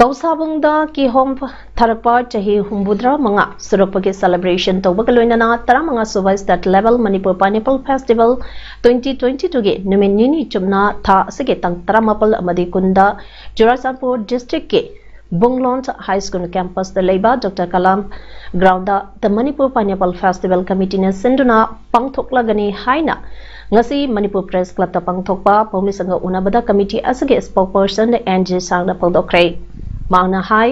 ꯀꯧꯁꯥꯕꯨꯡꯗ ꯀꯤꯍꯣꯝ ꯊꯥꯔꯛꯄ ꯆꯍꯤ ꯍꯨꯝꯐꯨꯇꯔꯥ ꯃꯉꯥ ꯁꯨꯔꯛꯄꯒꯤ celebration ꯇꯧꯕꯒ ꯂꯣꯏꯅꯅ ꯇꯔꯥꯃꯉꯥ ꯁꯨꯕ State Level Manipur Pineapple Festival twenty twenty-two ꯒꯤ ꯅꯨꯃꯤꯠ ꯅꯤꯅꯤ ꯆꯨꯞꯅ ꯊꯥ ꯑꯁꯤꯒꯤ ꯇꯥꯡ ꯇꯔꯥꯃꯥꯄꯜ ꯑꯃꯗꯤ ꯀꯨꯟꯗ ꯆꯨꯔꯥꯆꯥꯟꯄꯨꯔ district ꯀꯤ ꯕꯨꯡꯂꯣꯟ High School campus ꯇ ꯂꯩꯕ Doctor Kalam ground the The Manipur Pineapple Festival Committee ꯅ ꯁꯤꯟꯗꯨꯅ ꯄꯥꯡꯊꯣꯛꯂꯒꯅꯤ ꯍꯥꯏꯅ ꯉꯁꯤ Manipur Press Club ꯇ ꯄꯥꯡꯊꯣꯛꯄ ꯄꯥꯎꯃꯤꯁꯪꯒ ꯎꯅꯕꯗ committee ꯑꯁꯤꯒꯤ spokesperson N G ꯁꯥꯡꯅ ꯐꯣꯡꯗꯣꯛꯈ꯭ꯔꯦ꯫ ꯃꯍꯥꯛꯅ ꯍꯥꯏ,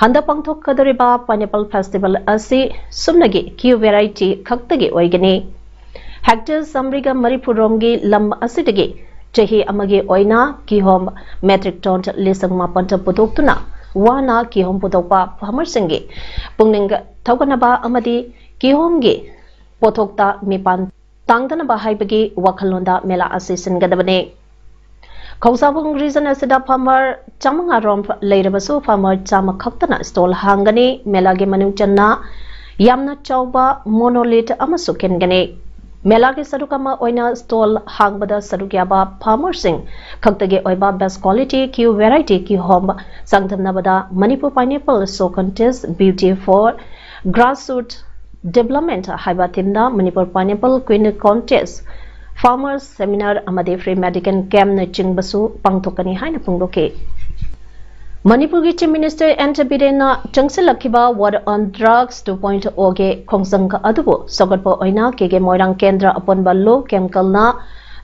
ꯍꯟꯗꯛ ꯄꯥꯡꯊꯣꯛꯀꯗꯧꯔꯤꯕ Pineapple Festival ꯑꯁꯤ ꯁꯨꯞꯅꯒꯤ ꯀꯤꯌꯨ variety ꯈꯛꯇꯒꯤ ꯑꯣꯏꯒꯅꯤ꯫ Hectare ꯆꯥꯃꯔꯤꯒ ꯃꯔꯤꯐꯨ ꯔꯣꯝꯒꯤ ꯂꯝ ꯑꯁꯤꯗꯒꯤ ꯆꯍꯤ ꯑꯃꯒꯤ ꯑꯣꯏꯅ ꯀꯤꯍꯣꯝ metric ton ꯂꯤꯁꯤꯡ ꯃꯥꯄꯟ ꯄꯨꯊꯣꯛꯇꯨꯅ ꯋꯥꯅ ꯀꯤꯍꯣꯝ ꯄꯨꯊꯣꯛꯄ farmer ꯁꯤꯡꯒꯤ ꯄꯨꯛꯅꯤꯡ ꯊꯧꯒꯠꯅꯕ ꯑꯃꯗꯤ ꯀꯤꯍꯣꯝꯒꯤ ꯄꯣꯠꯊꯣꯛꯇ ꯃꯤꯄꯥꯟ ꯇꯥꯡꯗꯅꯕ ꯍꯥꯏꯕꯒꯤ ꯋꯥꯈꯜꯂꯣꯟꯗ ꯃꯦꯂꯥ ꯑꯁꯤ ꯁꯤꯟꯒꯗꯕꯅꯤ꯫ ꯈꯧꯖꯥꯕꯨꯡ region ꯑꯁꯤꯗ farmer ꯆꯥꯃꯉꯥ ꯔꯣꯝ ꯂꯩꯔꯕꯁꯨ farmer ꯆꯥꯝꯃ ꯈꯛꯇꯅ stall ꯍꯥꯡꯒꯅꯤ꯫ ꯃꯦꯂꯥꯒꯤ ꯃꯅꯨꯡ ꯆꯟꯅ ꯌꯥꯝꯅ ꯆꯥꯎꯕ monolith ꯑꯃꯁꯨ ꯈꯤꯟꯒꯅꯤ꯫ ꯃꯦꯂꯥꯒꯤ ꯁꯔꯨꯛ ꯑꯃ ꯑꯣꯏꯅ stall ꯍꯥꯡꯕꯗ ꯁꯔꯨꯛ ꯌꯥꯕ farmer ꯁꯤꯡ ꯈꯛꯇꯒꯤ ꯑꯣꯏꯕ best quality ꯀꯤꯌꯨ variety ꯀꯤꯍꯣꯝ ꯆꯥꯡꯗꯝꯅꯕꯗ Manipur Pineapple Show Contest, Beauty for Grassroot Development ꯍꯥꯏꯕ theme ꯗ Manipur Pineapple Queen Contest, Farmers Seminar ꯑꯃꯗꯤ free medical camp ꯅꯆꯤꯡꯕꯁꯨ ꯄꯥꯡꯊꯣꯛꯀꯅꯤ ꯍꯥꯏꯅ ꯐꯣꯡꯗꯣꯛꯈꯤ꯫ ꯃꯅꯤꯄꯨꯔꯒꯤ Chief Minister N ꯕꯤꯔꯦꯟꯅ ꯆꯪꯁꯤꯜꯂꯛꯈꯤꯕ War on Drugs two point O ꯒꯤ ꯈꯣꯡꯖꯪ ꯑꯗꯨꯕꯨ ꯁꯧꯒꯠꯄ ꯑꯣꯏꯅ ꯀꯦ ꯀꯦ ꯃꯣꯏꯔꯥꯡ ꯀꯦꯟꯗ꯭ꯔ ꯑꯄꯨꯟꯕ ꯂꯣ ꯀꯦꯃꯤꯀꯦꯜꯅ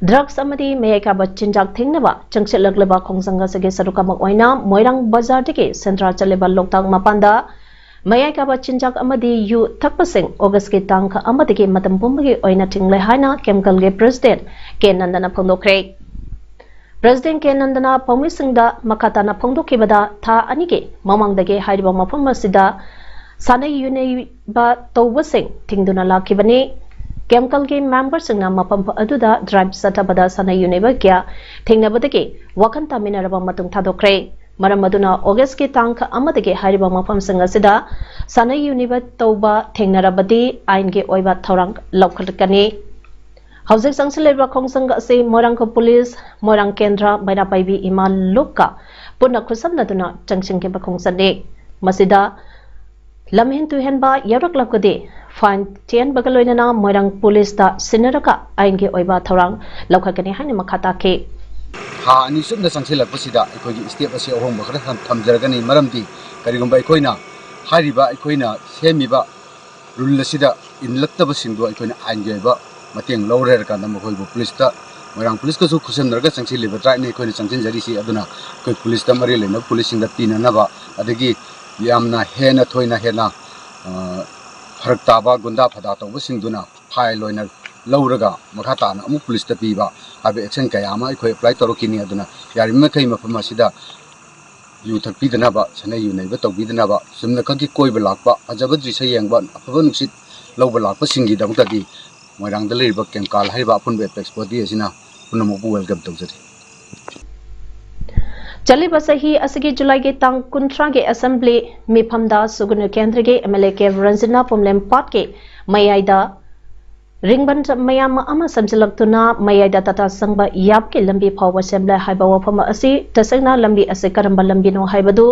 drugs ꯑꯃꯗꯤ ꯃꯌꯥꯏ ꯀꯥꯕ ꯆꯤꯟꯖꯥꯛ ꯊꯤꯡꯅꯕ ꯆꯪꯁꯤꯜꯂꯛꯂꯤꯕ ꯈꯣꯡꯖꯪ ꯑꯁꯤꯒꯤ ꯁꯔꯨꯛ ꯑꯃ ꯑꯣꯏꯅ ꯃꯣꯏꯔꯥꯡ ꯕꯖꯥꯔꯗꯒꯤ ꯁꯦꯟꯗ꯭ꯔꯥ ꯆꯠꯂꯤꯕ ꯂꯣꯛꯇꯥꯛ ꯃꯄꯥꯟꯗ ꯃꯌꯥꯏ ꯀꯥꯕ ꯆꯤꯟꯖꯥꯛ ꯑꯃꯗꯤ ꯌꯨ ꯊꯛꯄꯁꯤꯡ August ꯀꯤ ꯇꯥꯡ ꯑꯃꯗꯒꯤ ꯃꯇꯝ ꯄꯨꯝꯕꯒꯤ ꯑꯣꯏꯅ ꯊꯤꯡꯂꯦ ꯍꯥꯏꯅ ꯀꯦꯃꯤꯀꯦꯜꯒꯤ President ꯀꯦ ꯅꯟꯗꯅ ꯐꯣꯡꯗꯣꯛꯈ꯭ꯔꯦ꯫ President ꯀꯦ ꯅꯟꯗꯅ ꯄꯥꯎꯃꯤꯁꯤꯡꯗ ꯃꯈꯥ ꯇꯥꯅ ꯐꯣꯡꯗꯣꯛꯈꯤꯕꯗ, ꯊꯥ ꯑꯅꯤꯒꯤ ꯃꯃꯥꯡꯗꯒꯤ ꯍꯥꯏꯔꯤꯕ ꯃꯐꯝ ꯑꯁꯤꯗ ꯁꯥꯟꯅ ꯌꯨꯅꯩꯕ ꯇꯧꯕꯁꯤꯡ ꯊꯤꯡꯗꯨꯅ ꯂꯥꯛꯈꯤꯕꯅꯤ꯫ ꯀꯦꯃꯤꯀꯦꯜꯒꯤ member ꯁꯤꯡꯅ ꯃꯐꯝ ꯑꯗꯨꯗ drive ꯆꯠꯊꯕꯗ ꯁꯥꯟꯅ ꯌꯨꯅꯩꯕ ꯀꯌꯥ ꯊꯦꯡꯅꯕꯗꯒꯤ ꯋꯥꯈꯜ ꯇꯥꯃꯤꯟꯅꯔꯕ ꯃꯇꯨꯡ ꯊꯥꯗꯣꯛꯈ꯭ꯔꯦ꯫ ꯃꯔꯝ ꯑꯗꯨꯅ August ꯀꯤ ꯇꯥꯡ ꯑꯃꯗꯒꯤ ꯍꯥꯏꯔꯤꯕ ꯃꯐꯝꯁꯤꯡ ꯑꯁꯤꯗ ꯁꯥꯟꯅ ꯌꯨꯅꯩꯕ ꯇꯧꯕ ꯊꯦꯡꯅꯔꯕꯗꯤ ꯑꯥꯏꯟꯒꯤ ꯑꯣꯏꯕ ꯊꯧꯔꯥꯡ ꯂꯧꯈꯠꯀꯅꯤ꯫ ꯍꯧꯖꯤꯛ ꯆꯪꯁꯤꯜꯂꯤꯕ ꯈꯣꯡꯖꯪ ꯑꯁꯤ ꯃꯣꯏꯔꯥꯡꯈꯣꯝ ꯄꯨꯂꯤꯁ, ꯃꯣꯏꯔꯥꯡ ꯀꯦꯟꯗ꯭ꯔ, ꯕꯩꯔꯥꯄꯥꯏꯕꯤ ꯏꯃꯥ ꯂꯨꯞꯀ ꯄꯨꯟꯅ ꯈꯨꯠꯁꯝꯅꯗꯨꯅ ꯆꯪꯁꯤꯟꯈꯤꯕ ꯈꯣꯡꯆꯠꯅꯤ꯫ ꯃꯁꯤꯗ ꯂꯝꯍꯦꯟ ꯇꯨꯍꯦꯟꯕ ꯌꯥꯎꯔꯛꯂꯕꯗꯤ fine ꯊꯤꯍꯟꯕꯒ ꯂꯣꯏꯅꯅ ꯃꯣꯏꯔꯥꯡ ꯄꯨꯂꯤꯁꯇ ꯁꯤꯟꯅꯔꯒ ꯑꯥꯏꯟꯒꯤ ꯑꯣꯏꯕ ꯊꯧꯔꯥꯡ ꯂꯧꯈꯠꯀꯅꯤ ꯍꯥꯏꯅ ꯃꯈꯥ ꯇꯥꯈꯤ꯫ ꯊꯥ ꯑꯅꯤ ꯆꯨꯞꯅ ꯆꯪꯁꯤꯜꯂꯛꯄꯁꯤꯗ ꯑꯩꯈꯣꯏꯒꯤ step ꯑꯁꯤ ꯑꯍꯣꯡꯕ ꯈꯔ ꯊꯝ-, ꯊꯝꯖꯔꯒꯅꯤ꯫ ꯃꯔꯝꯗꯤ ꯀꯔꯤꯒꯨꯝꯕ ꯑꯩꯈꯣꯏꯅ ꯍꯥꯏꯔꯤꯕ, ꯑꯩꯈꯣꯏꯅ ꯁꯦꯝꯃꯤꯕ rule ꯑꯁꯤꯗ ꯏꯟꯂꯛꯇꯕꯁꯤꯡꯗꯣ ꯑꯩꯈꯣꯏꯅ ꯑꯥꯏꯟꯒꯤ ꯑꯣꯏꯕ ꯃꯇꯦꯡ ꯂꯧꯔꯦ ꯍꯥꯏꯔꯀꯥꯟꯗ ꯃꯈꯣꯏꯕꯨ ꯄꯨꯂꯤꯁꯇ, ꯃꯣꯏꯔꯥꯡ ꯄꯨꯂꯤꯁꯀꯁꯨ ꯈꯨꯠꯁꯝꯅꯔꯒ ꯆꯪꯁꯤꯜꯂꯤꯕ tribe ꯅꯤ ꯑꯩꯈꯣꯏꯅ ꯆꯪꯁꯤꯟꯖꯔꯤꯁꯤ꯫ ꯑꯗꯨꯅ ꯑꯩꯈꯣꯏ ꯄꯨꯂꯤꯁꯇ ꯃꯔꯤ ꯂꯩꯅꯕ ꯄꯨꯂꯤꯁꯁꯤꯡꯗ ꯇꯤꯟꯅꯅꯕ, ꯑꯗꯒꯤ ꯌꯥꯝꯅ ꯍꯦꯟꯅ ꯊꯣꯏꯅ ꯍꯦꯟꯅ, ꯑ, ꯐꯔꯛ ꯇꯥꯕ ꯒꯨꯟꯗꯥ ꯐꯗꯥ ꯇꯧꯕꯁꯤꯡꯗꯨꯅ fine ꯑꯣꯏꯅ ꯂꯧꯔꯒ ꯃꯈꯥ ꯇꯥꯅ ꯑꯃꯨꯛ ꯄꯨꯂꯤꯁꯇ ꯄꯤꯕ ꯍꯥꯏꯕ action ꯀꯌꯥ ꯑꯃ ꯑꯩꯈꯣꯏ apply ꯇꯧꯔꯛꯈꯤꯅꯤ꯫ ꯑꯗꯨꯅ ꯌꯥꯔꯤꯕꯃꯈꯩ ꯃꯐꯝ ꯑꯁꯤꯗ ꯌꯨ ꯊꯛꯄꯤꯗꯅꯕ, ꯁꯥꯟꯅ ꯌꯨ ꯅꯩꯕ ꯇꯧꯕꯤꯗꯅꯕ, ꯆꯨꯝꯅꯈꯛꯀꯤ ꯀꯣꯏꯕ ꯂꯥꯛꯄ, ꯐꯖꯕ ꯗ꯭ꯔꯤꯁ꯭ꯌ ꯌꯦꯡꯕ, ꯑꯐꯕ ꯅꯨꯡꯁꯤꯠ ꯂꯧꯕ ꯂꯥꯛꯄꯁꯤꯡꯒꯤꯗꯃꯛꯇꯗꯤ ꯃꯣꯏꯔꯥꯡꯗ ꯂꯩꯔꯤꯕ ꯀꯦꯝꯀꯥꯜ ꯍꯥꯏꯔꯤꯕ ꯑꯄꯨꯟꯕ apex body ꯑꯁꯤꯅ ꯄꯨꯝꯅꯃꯛꯄꯨ welcome ꯇꯧꯖꯔꯤ꯫ ꯆꯠꯂꯤꯕ ꯆꯍꯤ ꯑꯁꯤꯒꯤ ꯖꯨꯂꯥꯏꯒꯤ ꯇꯥꯡ ꯀꯨꯟꯊ꯭ꯔꯥꯒꯤ assembly ꯃꯤꯐꯝꯗ ꯁꯨꯒꯨꯅꯨ ꯀꯦꯟꯗ꯭ꯔꯒꯤ MLA ꯀꯦ ꯔꯟꯖꯅꯥ ꯄꯨꯝꯂꯦꯝ ꯄꯥꯠꯀꯤ ꯃꯌꯥꯏꯗ ꯔꯤꯡꯕꯟ ꯃꯌꯥꯝ ꯑꯃ ꯁꯦꯝꯖꯤꯜꯂꯛꯇꯨꯅ ꯃꯌꯥꯏꯗ ꯇꯥꯇꯥ ꯆꯪꯕ ꯌꯥꯕꯒꯤ ꯂꯝꯕꯤ ꯐꯥꯎꯕ ꯁꯦꯝꯂꯦ ꯍꯥꯏꯕ ꯋꯥꯐꯝ ꯑꯁꯤ ꯇꯁꯦꯡꯅ ꯂꯝꯕꯤ ꯑꯁꯤ ꯀꯔꯝꯕ ꯂꯝꯕꯤꯅꯣ ꯍꯥꯏꯕꯗꯨ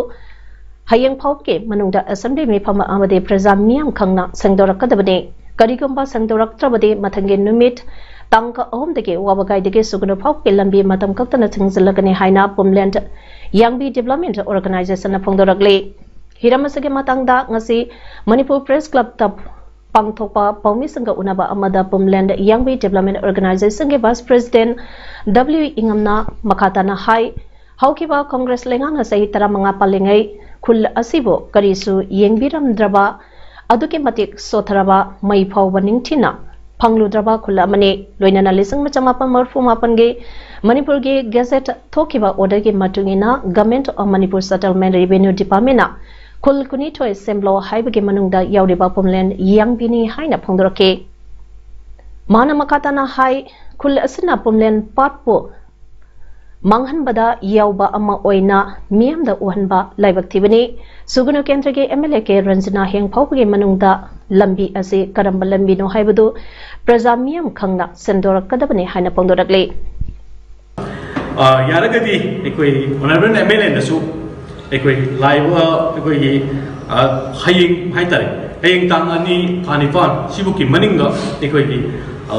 ꯍꯌꯦꯡ ꯐꯥꯎꯕꯒꯤ ꯃꯅꯨꯡꯗ assembly ꯃꯤꯐꯝ ꯑꯃꯗꯤ ꯄ꯭ꯔꯖꯥ ꯃꯤꯌꯥꯝ ꯈꯪꯅ ꯁꯦꯡꯗꯣꯔꯛꯀꯗꯕꯅꯤ꯫ ꯀꯔꯤꯒꯨꯝꯕ ꯁꯦꯡꯗꯣꯔꯛꯇ꯭ꯔꯕꯗꯤ ꯃꯊꯪꯒꯤ ꯅꯨꯃꯤꯠ ꯇꯥꯡ ꯑꯍꯨꯝꯗꯒꯤ ꯋꯥꯕꯒꯥꯏꯗꯒꯤ ꯁꯨꯒꯨꯅꯨ ꯐꯥꯎꯕꯒꯤ ꯂꯝꯕꯤ ꯃꯇꯝ ꯀꯛꯇꯅ ꯊꯤꯡꯖꯤꯜꯂꯒꯅꯤ ꯍꯥꯏꯅ ꯄꯨꯝꯂꯦꯟ ꯌꯥꯡꯕꯤ Development Organization ꯅ ꯐꯣꯡꯗꯣꯔꯛꯂꯤ꯫ ꯍꯤꯔꯝ ꯑꯁꯤꯒꯤ ꯃꯇꯥꯡꯗ ꯉꯁꯤ ꯃꯅꯤꯄꯨꯔ Press Club ꯇ ꯄꯥꯡꯊꯣꯛꯄ ꯄꯥꯎꯃꯤꯁꯤꯡꯒ ꯎꯅꯕ ꯑꯃꯗ ꯄꯨꯝꯂꯦꯟ ꯌꯥꯡꯕꯤ Development Organization ꯒꯤ Vice President W ꯏꯉꯝꯅ ꯃꯈꯥ ꯇꯥꯅ ꯍꯥꯏ, ꯍꯧꯈꯤꯕ ꯀꯣꯡꯒ꯭ꯔꯦꯁ ꯂꯩꯉꯥꯛꯅ ꯆꯍꯤ ꯇꯔꯥꯃꯉꯥ ꯄꯥꯜꯂꯤꯉꯩ ꯈꯨꯜ ꯑꯁꯤꯕꯨ ꯀꯔꯤꯁꯨ ꯌꯦꯡꯕꯤꯔꯝꯗ꯭ꯔꯕ, ꯑꯗꯨꯛꯀꯤ ꯃꯇꯤꯛ ꯁꯣꯠꯊꯔꯕ, ꯃꯩ ꯐꯥꯎꯕ ꯅꯤꯡꯊꯤꯅ ꯐꯪꯂꯨꯗ꯭ꯔꯕ ꯈꯨꯜ ꯑꯃꯅꯤ꯫ ꯂꯣꯏꯅꯅ ꯂꯤꯁꯤꯡ ꯑꯃ ꯆꯃꯥꯄꯟ ꯃꯔꯤꯐꯨ ꯃꯥꯄꯟꯒꯤ ꯃꯅꯤꯄꯨꯔꯒꯤ Gazette ꯊꯣꯛꯈꯤꯕ order ꯒꯤ ꯃꯇꯨꯡ ꯏꯟꯅ Government of Manipur Settlement Revenue Department ꯅ ꯈꯨꯜ ꯀꯨꯟꯅꯤꯊꯣꯏ ꯁꯦꯝꯂꯣ ꯍꯥꯏꯕꯒꯤ ꯃꯅꯨꯡꯗ ꯌꯥꯎꯔꯤꯕ ꯄꯨꯝꯂꯦꯟ ꯌꯥꯡꯕꯤꯅꯤ ꯍꯥꯏꯅ ꯐꯣꯡꯗꯣꯔꯛꯈꯤ꯫ ꯃꯥꯅ ꯃꯈꯥ ꯇꯥꯅ ꯍꯥꯏ, ꯈꯨꯜ ꯑꯁꯤꯅ ꯄꯨꯝꯂꯦꯟ ꯄꯥꯠꯄꯨ ꯃꯥꯡꯍꯟꯕꯗ ꯌꯥꯎꯕ ꯑꯃ ꯑꯣꯏꯅ ꯃꯤꯌꯥꯝꯗ ꯎꯍꯟꯕ ꯂꯥꯏꯕꯛ ꯊꯤꯕꯅꯤ꯫ ꯁꯨꯒꯨꯅꯨ ꯀꯦꯟꯗ꯭ꯔꯒꯤ MLA ꯀꯦ ꯔꯟꯖꯅꯥ ꯍꯌꯦꯡ ꯐꯥꯎꯕꯒꯤ ꯃꯅꯨꯡꯗ ꯂꯝꯕꯤ ꯑꯁꯤ ꯀꯔꯝꯕ ꯂꯝꯕꯤꯅꯣ ꯍꯥꯏꯕꯗꯨ ꯄ꯭ꯔꯖꯥ ꯃꯤꯌꯥꯝ ꯈꯪꯅ ꯁꯦꯝꯗꯣꯔꯛꯀꯗꯕꯅꯤ ꯍꯥꯏꯅ ꯐꯣꯡꯗꯣꯔꯛꯂꯤ꯫ ꯑ, ꯌꯥꯔꯒꯗꯤ ꯑꯩꯈꯣꯏ ꯑꯣꯅꯔꯦꯕꯜ ꯑꯦꯝ ꯑꯦꯜ ꯑꯦꯅꯁꯨ ꯑꯩꯈꯣꯏ ꯂꯥꯛꯏꯕ ꯑꯩꯈꯣꯏꯒꯤ, ꯑ, ꯍꯌꯦꯡ ꯍꯥꯏꯇꯥꯔꯦ, ꯍꯌꯦꯡ ꯇꯥꯡ ꯑꯅꯤ ꯊꯥ ꯅꯤꯄꯥꯟ ꯁꯤꯕꯨꯛꯀꯤ ꯃꯅꯤꯡꯗ ꯑꯩꯈꯣꯏꯒꯤ, ꯑ,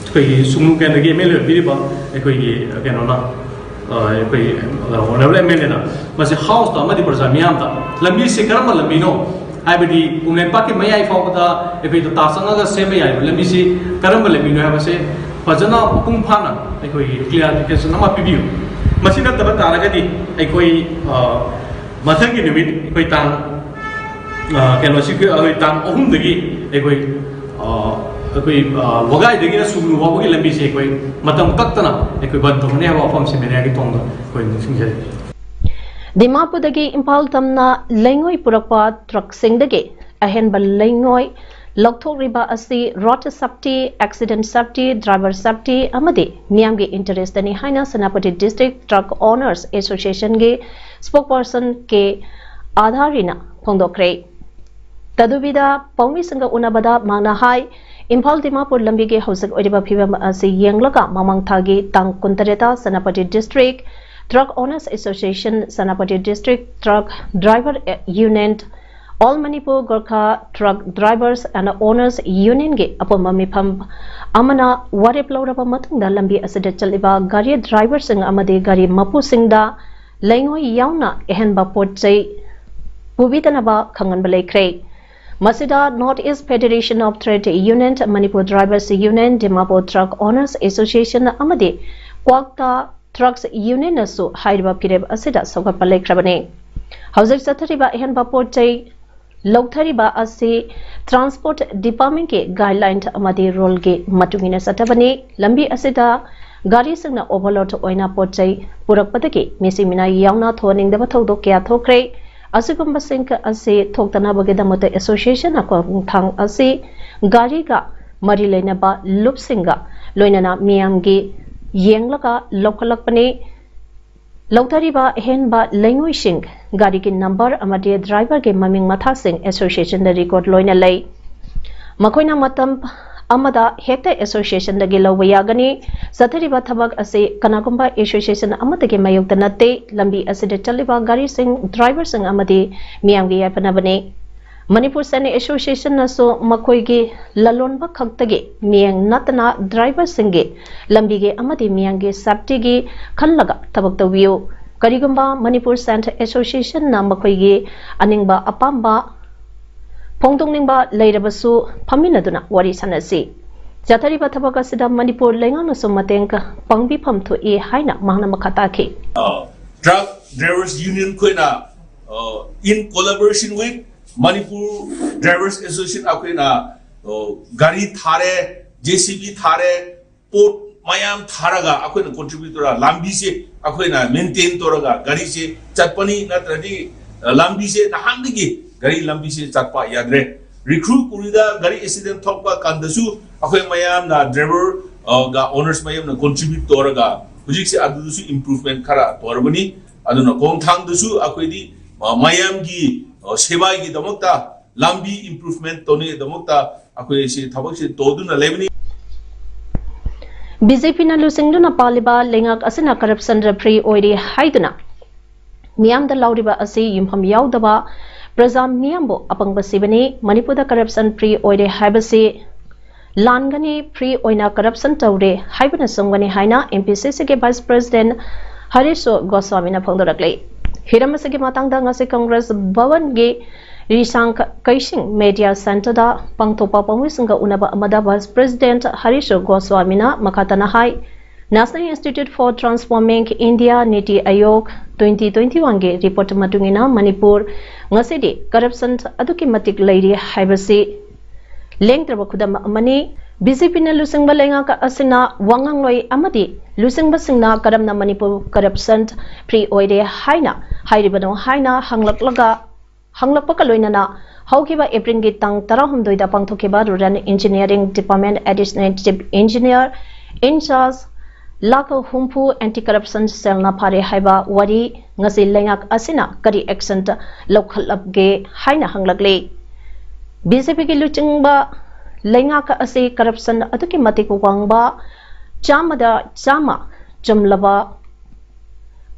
ꯑꯩꯈꯣꯏꯒꯤ ꯁꯨꯡꯅꯨ ꯀꯦꯟꯗ꯭ꯔꯒꯤ ꯑꯦꯝ ꯑꯦꯜ ꯑꯦ ꯑꯣꯏꯕꯤꯔꯤꯕ ꯑꯩꯈꯣꯏꯒꯤ ꯀꯩꯅꯣꯅ, ꯑ, ꯑꯩꯈꯣꯏ ꯑꯣꯅꯔꯦꯕꯜ ꯑꯦꯝ ꯑꯦꯜ ꯑꯦꯅ ꯃꯁꯤ ꯍꯥꯎꯁꯇ ꯑꯃꯗꯤ ꯄ꯭ꯔꯖꯥ ꯃꯤꯌꯥꯝꯗ ꯂꯝꯕꯤꯁꯦ ꯀꯔꯝꯕ ꯂꯝꯕꯤꯅꯣ ꯍꯥꯏꯕꯗꯤ ꯎꯃꯦꯟꯄꯥꯛꯀꯤ ꯃꯌꯥꯏ ꯐꯥꯎꯕꯗ ꯑꯩꯈꯣꯏ ꯇꯥ ꯆꯪꯉꯒ ꯁꯦꯝꯕ ꯌꯥꯔꯤꯕ ꯂꯝꯕꯤꯁꯤ ꯀꯔꯝꯕ ꯂꯝꯕꯤꯅꯣ ꯍꯥꯏꯕꯁꯦ ꯐꯖꯅ ꯃꯄꯨꯡ ꯐꯥꯅ ꯑꯩꯈꯣꯏꯒꯤ ꯀ꯭ꯂꯤꯌꯥꯔꯤꯐꯤꯀꯦꯁꯟ ꯑꯃ ꯄꯤꯕꯤꯌꯨ꯫ ꯃꯁꯤ ꯅꯠꯇꯕ ꯇꯥꯔꯒꯗꯤ ꯑꯩꯈꯣꯏ, ꯑ, ꯃꯊꯪꯒꯤ ꯅꯨꯃꯤꯠ ꯑꯩꯈꯣꯏ ꯇꯥꯡ, ꯑ, ꯀꯩꯅꯣꯁꯤ ꯑꯩꯈꯣꯏ ꯇꯥꯡ ꯑꯍꯨꯝꯗꯒꯤ ꯑꯩꯈꯣꯏ, ꯑ, ꯑꯩꯈꯣꯏ, ꯑ, ꯋꯥꯒꯥꯏꯗꯒꯤꯅ ꯁꯨꯒꯅꯨ ꯐꯥꯎꯕꯒꯤ ꯂꯝꯕꯤꯁꯦ ꯑꯩꯈꯣꯏ ꯃꯇꯝ ꯀꯛꯇꯅ ꯑꯩꯈꯣꯏ ꯕꯟ ꯇꯧꯒꯅꯤ ꯍꯥꯏꯕ ꯋꯥꯐꯝꯁꯤ ꯃꯦꯅꯦꯖꯔꯒꯤ ꯊꯣꯡꯗ ꯑꯩꯈꯣꯏ ꯅꯤꯡꯁꯤꯡꯖꯔꯤ꯫ ꯗꯤꯃꯥꯄꯨꯔꯗꯒꯤ ꯏꯝꯐꯥꯜ ꯇꯝꯅ ꯂꯩꯉꯣꯏ ꯄꯨꯔꯛꯄ ꯇ꯭ꯔꯛꯁꯤꯡꯗꯒꯤ ꯑꯍꯦꯟꯕ ꯂꯩꯉꯣꯏ ꯂꯧꯊꯣꯛꯂꯤꯕ ꯑꯁꯤ road safety, accident safety, driver safety ꯑꯃꯗꯤ ꯃꯤꯌꯥꯝꯒꯤ ꯏꯟꯇꯔꯦꯁꯇꯅꯤ ꯍꯥꯏꯅ ꯁꯦꯅꯥꯄꯇꯤ ꯗꯤꯁꯇ꯭ꯔꯤꯛ ꯇ꯭ꯔꯛ ꯑꯣꯅꯔꯁ ꯑꯦꯁꯣꯁꯤꯌꯦꯁꯟꯒꯤ ꯁ꯭ꯄꯣꯛꯄꯔꯁꯟ ꯀꯦ ꯑꯥꯙꯥꯔꯤꯅ ꯐꯣꯡꯗꯣꯛꯈ꯭ꯔꯦ꯫ ꯇꯗꯨꯕꯤꯗ ꯄꯥꯎꯃꯤꯁꯤꯡꯒ ꯎꯅꯕꯗ ꯃꯍꯥꯛꯅ ꯍꯥꯏ, ꯏꯝꯐꯥꯜ ꯗꯤꯃꯥꯄꯨꯔ ꯂꯝꯕꯤꯒꯤ ꯍꯧꯖꯤꯛ ꯑꯣꯏꯔꯤꯕ ꯐꯤꯕꯝ ꯑꯁꯤ ꯌꯦꯡꯂꯒ ꯃꯃꯥꯡ ꯊꯥꯒꯤ ꯇꯥꯡ ꯀꯨꯟꯇꯔꯦꯠꯇ Senapati district truck owners association, Senapati district truck driver union, all Manipur Gorkha truck drivers and owners ꯌꯨꯅꯤꯌꯟꯒꯤ ꯑꯄꯨꯟꯕ ꯃꯤꯐꯝ ꯑꯃꯅ ꯋꯥꯔꯦꯞ ꯂꯧꯔꯕ ꯃꯇꯨꯡꯗ ꯂꯝꯕꯤ ꯑꯁꯤꯗ ꯆꯠꯂꯤꯕ ꯒꯥꯔꯤ ꯗ꯭ꯔꯥꯏꯚꯔꯁꯤꯡ ꯑꯃꯗꯤ ꯒꯥꯔꯤ ꯃꯄꯨꯁꯤꯡꯗ ꯂꯩꯉꯣꯏ ꯌꯥꯎꯅ ꯑꯍꯦꯟꯕ ꯄꯣꯠ ꯆꯩ ꯄꯨꯕꯤꯗꯅꯕ ꯈꯪꯍꯟꯕ ꯂꯩꯈ꯭ꯔꯦ꯫ ꯃꯁꯤꯗ North East Federation of Trade Union, Manipur Drivers Union, Dimapur Truck Owners Association ꯑꯃꯗꯤ ꯀ꯭ꯋꯥꯛꯇꯥ ꯇ꯭ꯔꯛꯁ ꯌꯨꯅꯤꯌꯟꯅꯁꯨ ꯍꯥꯏꯔꯤꯕ ꯐꯤꯔꯦꯞ ꯑꯁꯤꯗ ꯁꯧꯒꯠꯄ ꯂꯩꯈ꯭ꯔꯕꯅꯤ꯫ ꯍꯧꯖꯤꯛ ꯆꯠꯊꯔꯤꯕ ꯑꯍꯦꯟꯕ ꯄꯣꯠ ꯆꯩ ꯂꯧꯊꯔꯤꯕ ꯑꯁꯤ ꯇ꯭ꯔꯥꯟꯁꯄꯣꯔꯠ ꯗꯤꯄꯥꯔꯠꯃꯦꯟꯠꯀꯤ ꯒꯥꯏꯗꯂꯥꯏꯟ ꯑꯃꯗꯤ ꯔꯨꯜꯒꯤ ꯃꯇꯨꯡ ꯏꯟꯅ ꯆꯠꯊꯕꯅꯤ꯫ ꯂꯝꯕꯤ ꯑꯁꯤꯗ ꯒꯥꯔꯤꯁꯤꯡꯅ ꯑꯣꯚꯔꯂꯣꯗ ꯑꯣꯏꯅ ꯄꯣꯠ ꯆꯩ ꯄꯨꯔꯛꯄꯗꯒꯤ ꯃꯤꯁꯤ ꯃꯤꯅꯥꯏ ꯌꯥꯎꯅ ꯊꯣꯛꯍꯟꯅꯤꯡꯗꯕ ꯊꯧꯗꯣꯛ ꯀꯌꯥ ꯊꯣꯛꯈ꯭ꯔꯦ꯫ ꯑꯁꯤꯒꯨꯝꯕꯁꯤꯡ ꯑꯁꯤ ꯊꯣꯛꯇꯅꯕꯒꯤꯗꯃꯛꯇ ꯑꯦꯁꯣꯁꯤꯌꯦꯁꯟꯅ ꯈꯣꯡꯊꯥꯡ ꯑꯁꯤ ꯒꯥꯔꯤꯒ ꯃꯔꯤ ꯂꯩꯅꯕ ꯂꯨꯞꯁꯤꯡꯒ ꯂꯣꯏꯅꯅ ꯃꯤꯌꯥꯝꯒꯤ ꯌꯦꯡꯂꯒ ꯂꯧꯈꯠꯂꯛꯄꯅꯤ꯫ ꯂꯧꯊꯔꯤꯕ ꯑꯍꯦꯟꯕ ꯂꯩꯉꯣꯏꯁꯤꯡ, ꯒꯥꯔꯤꯒꯤ ꯅꯝꯕꯔ ꯑꯃꯗꯤ ꯗ꯭ꯔꯥꯏꯚꯔꯒꯤ ꯃꯃꯤꯡ ꯃꯊꯥꯁꯤꯡ ꯑꯦꯁꯣꯁꯤꯌꯦꯁꯟꯗ ꯔꯦꯀꯣꯔꯗ ꯂꯣꯏꯅ ꯂꯩ꯫ ꯃꯈꯣꯏꯅ ꯃꯇꯝ ꯑꯃꯗ ꯍꯦꯛꯇ ꯑꯦꯁꯣꯁꯤꯌꯦꯁꯟꯗꯒꯤ ꯂꯧꯕ ꯌꯥꯒꯅꯤ꯫ ꯆꯠꯊꯔꯤꯕ ꯊꯕꯛ ꯑꯁꯤ ꯀꯅꯥꯒꯨꯝꯕ ꯑꯦꯁꯣꯁꯤꯌꯦꯁꯟ ꯑꯃꯠꯇꯒꯤ ꯃꯥꯌꯣꯛꯇ ꯅꯠꯇꯦ꯫ ꯂꯝꯕꯤ ꯑꯁꯤꯗ ꯆꯠꯂꯤꯕ ꯒꯥꯔꯤꯁꯤꯡ, ꯗ꯭ꯔꯥꯏꯚꯔꯁꯤꯡ ꯑꯃꯗꯤ ꯃꯤꯌꯥꯝꯒꯤ ꯌꯥꯏꯐꯅꯕꯅꯤ꯫ ꯃꯅꯤꯄꯨꯔ ꯁꯦꯟ ꯑꯦꯁꯣꯁꯤꯌꯦꯁꯟꯅꯁꯨ ꯃꯈꯣꯏꯒꯤ ꯂꯂꯣꯟꯕ ꯈꯛꯇꯒꯤ ꯃꯤꯠꯌꯦꯡ ꯅꯠꯇꯅ ꯗ꯭ꯔꯥꯏꯚꯔꯁꯤꯡꯒꯤ, ꯂꯝꯕꯤꯒꯤ ꯑꯃꯗꯤ ꯃꯤꯌꯥꯝꯒꯤ ꯁꯦꯐꯇꯤꯒꯤ ꯈꯜꯂꯒ ꯊꯕꯛ ꯇꯧꯕꯤꯌꯨ꯫ ꯀꯔꯤꯒꯨꯝꯕ ꯃꯅꯤꯄꯨꯔ ꯁꯦꯟ ꯑꯦꯁꯣꯁꯤꯌꯦꯁꯟꯅ ꯃꯈꯣꯏꯒꯤ ꯑꯅꯤꯡꯕ ꯑꯄꯥꯝꯕ ꯐꯣꯡꯗꯣꯛꯅꯤꯡꯕ ꯂꯩꯔꯕꯁꯨ ꯐꯝꯃꯤꯟꯅꯗꯨꯅ ꯋꯥꯔꯤ ꯁꯥꯟꯅꯁꯤ꯫ ꯆꯠꯊꯔꯤꯕ ꯊꯕꯛ ꯑꯁꯤꯗ ꯃꯅꯤꯄꯨꯔ ꯂꯩꯉꯥꯛꯅꯁꯨ ꯃꯇꯦꯡ ꯄꯥꯡꯕꯤꯐꯝ ꯊꯣꯛꯏ ꯍꯥꯏꯅ ꯃꯍꯥꯛꯅ ꯃꯈꯥ ꯇꯥꯈꯤ꯫ Truck Drivers Union ꯑꯩꯈꯣꯏꯅ, uh, in collaboration with Manipur Drivers Association ꯑꯩꯈꯣꯏꯅ, uh, ꯒꯥꯔꯤ ꯊꯥꯔꯦ, ꯖꯦ ꯁꯤ ꯕꯤ ꯊꯥꯔꯦ, ꯄꯣꯠ ꯃꯌꯥꯝ ꯊꯥꯔꯒ ꯑꯩꯈꯣꯏꯅ ꯀꯣꯟꯇ꯭ꯔꯤꯕ꯭ꯌꯨꯠ ꯇꯧꯔꯒ ꯂꯝꯕꯤꯁꯦ ꯑꯩꯈꯣꯏꯅ ꯃꯦꯟꯇꯦꯟ ꯇꯧꯔꯒ ꯒꯥꯔꯤꯁꯦ ꯆꯠꯄꯅꯤ꯫ ꯅꯠꯇ꯭ꯔꯗꯤ, ꯑ, ꯂꯝꯕꯤꯁꯦ ꯅꯍꯥꯟꯗꯒꯤ ꯒꯥꯔꯤ ꯂꯝꯕꯤꯁꯦ ꯆꯠꯄ ꯌꯥꯗ꯭ꯔꯦ꯫ ꯔꯤꯈ꯭ꯔꯨ ꯀꯨꯔꯤꯗ ꯒꯥꯔꯤ ꯑꯦꯛꯁꯤꯗꯦꯟ ꯊꯣꯛꯄ ꯀꯥꯟꯗꯁꯨ ꯑꯩꯈꯣꯏ ꯃꯌꯥꯝꯅ ꯗ꯭ꯔꯥꯏꯚꯔ, ꯑ, ꯒ ꯑꯣꯅꯔꯁ ꯃꯌꯥꯝꯅ ꯀꯣꯟꯇ꯭ꯔꯤꯕ꯭ꯌꯨꯠ ꯇꯧꯔꯒ ꯍꯧꯖꯤꯛꯁꯦ ꯑꯗꯨꯗꯁꯨ ꯏꯝꯄ꯭ꯔꯨꯚꯃꯦꯟ ꯈꯔ ꯇꯧꯔꯕꯅꯤ꯫ ꯑꯗꯨꯅ ꯈꯣꯡꯊꯥꯡꯗꯁꯨ ꯑꯩꯈꯣꯏꯗꯤ, ꯑ, ꯃꯌꯥꯝꯒꯤ, ꯑ, ꯁꯦꯕꯥꯒꯤꯗꯃꯛꯇ ꯂꯝꯕꯤ ꯏꯝꯄ꯭ꯔꯨꯚꯃꯦꯟ ꯇꯧꯅꯤꯡꯉꯥꯏꯗꯃꯛꯇ ꯑꯩꯈꯣꯏ ꯁꯤ ꯊꯕꯛꯁꯤ ꯇꯧꯗꯨꯅ ꯂꯩꯕꯅꯤ꯫ ꯕꯤ ꯖꯦ ꯄꯤꯅ ꯂꯨꯆꯤꯡꯗꯨꯅ ꯄꯥꯜꯂꯤꯕ ꯂꯩꯉꯥꯛ ꯑꯁꯤꯅ ꯀꯔꯞꯁꯟꯗ ꯐ꯭ꯔꯤ ꯑꯣꯏꯔꯦ ꯍꯥꯏꯗꯨꯅ ꯃꯤꯌꯥꯝꯗ ꯂꯥꯎꯔꯤꯕ ꯑꯁꯤ ꯌꯨꯝꯐꯝ ꯌꯥꯎꯗꯕ, ꯄ꯭ꯔꯖꯥ ꯃꯤꯌꯥꯝꯕꯨ ꯑꯄꯪꯕ ꯁꯤꯕꯅꯤ꯫ ꯃꯅꯤꯄꯨꯔꯗ ꯀꯔꯞꯁꯟ ꯐ꯭ꯔꯤ ꯑꯣꯏꯔꯦ ꯍꯥꯏꯕꯁꯤ ꯂꯥꯟꯒꯅꯤ꯫ ꯐ꯭ꯔꯤ ꯑꯣꯏꯅ ꯀꯔꯞꯁꯟ ꯇꯧꯔꯦ ꯍꯥꯏꯕꯅ ꯆꯨꯝꯒꯅꯤ ꯍꯥꯏꯅ ꯑꯦꯝ ꯄꯤ ꯁꯤ ꯁꯤꯒꯤ ꯚꯥꯏꯁ ꯄ꯭ꯔꯦꯁꯤꯗꯦꯟ ꯍꯔꯤꯁ ꯒꯣꯁ꯭ꯋꯥꯃꯤꯅ ꯐꯣꯡꯗꯣꯔꯛꯂꯤ꯫ ꯍꯤꯔꯝ ꯑꯁꯤꯒꯤ ꯃꯇꯥꯡꯗ ꯉꯁꯤ ꯀꯪꯒ꯭ꯔꯦꯁ ꯚꯋꯟꯒꯤ ꯔꯤꯁꯥꯡ ꯀꯩꯁꯤꯡ ꯃꯦꯗꯤꯌꯥ ꯁꯦꯟꯇꯔꯗ ꯄꯥꯡꯊꯣꯛꯄ ꯄꯥꯎꯃꯤꯁꯤꯡꯒ ꯎꯅꯕ ꯑꯃꯗ ꯚꯥꯏꯁ ꯄ꯭ꯔꯦꯁꯤꯗꯦꯟ ꯍꯔꯤꯁ ꯒꯣꯁ꯭ꯋꯥꯃꯤꯅ ꯃꯈꯥ ꯇꯥꯅ ꯍꯥꯏ, National Institute for Transforming India, ꯅꯤꯇꯤ ꯑꯥꯌꯣꯒ, ꯇ꯭ꯋꯦꯟꯇꯤ ꯇ꯭ꯋꯦꯟꯇꯤ ꯋꯥꯟꯒꯤ ꯔꯤꯄꯣꯔꯠ ꯃꯇꯨꯡ ꯏꯟꯅ ꯃꯅꯤꯄꯨꯔ ꯉꯁꯤꯗꯤ ꯀꯔꯞꯁꯟ ꯑꯗꯨꯛꯀꯤ ꯃꯇꯤꯛ ꯂꯩꯔꯤ ꯍꯥꯏꯕꯁꯤ ꯂꯦꯡꯗ꯭ꯔꯕ ꯈꯨꯗꯝ ꯑꯃꯅꯤ꯫ ꯕꯤ ꯖꯦ ꯄꯤꯅ ꯂꯨꯆꯤꯡꯕ ꯂꯩꯉꯥꯛ ꯑꯁꯤꯅ ꯋꯥꯉꯥꯡꯂꯣꯏ ꯑꯃꯗꯤ ꯂꯨꯆꯤꯡꯕꯁꯤꯡꯅ ꯀꯔꯝꯅ ꯃꯅꯤꯄꯨꯔ ꯀꯔꯞꯁꯟ ꯐ꯭ꯔꯤ ꯑꯣꯏꯔꯦ ꯍꯥꯏꯅ ꯍꯥꯏꯔꯤꯕꯅꯣ ꯍꯥꯏꯅ ꯍꯪꯂꯛꯂꯒ, ꯍꯪꯂꯛꯄꯒ ꯂꯣꯏꯅꯅ ꯍꯧꯈꯤꯕ ꯑꯦꯄ꯭ꯔꯤꯜꯒꯤ ꯇꯥꯡ ꯇꯔꯥꯍꯨꯝꯗꯣꯏꯗ ꯄꯥꯡꯊꯣꯛꯈꯤꯕ rural engineering department additional chief engineer in-charge lakh ꯍꯨꯝꯐꯨ anti corruption cellꯅ ꯐꯥꯔꯦ ꯍꯥꯏꯕ ꯋꯥꯔꯤ ꯉꯁꯤ ꯂꯩꯉꯥꯛ ꯑꯁꯤꯅ ꯀꯔꯤ action ꯂꯧꯈꯠꯂꯛꯒꯦ ꯍꯥꯏꯅ ꯍꯪꯂꯛꯂꯤ꯫ BJPꯒꯤ ꯂꯨꯆꯤꯡꯕ ꯂꯩꯉꯥꯛ ꯑꯁꯤ corruption ꯑꯗꯨꯛꯀꯤ ꯃꯇꯤꯛ ꯋꯥꯡꯕ, ꯆꯥꯝꯃꯗ ꯆꯥꯝꯃ ꯆꯨꯝꯂꯕ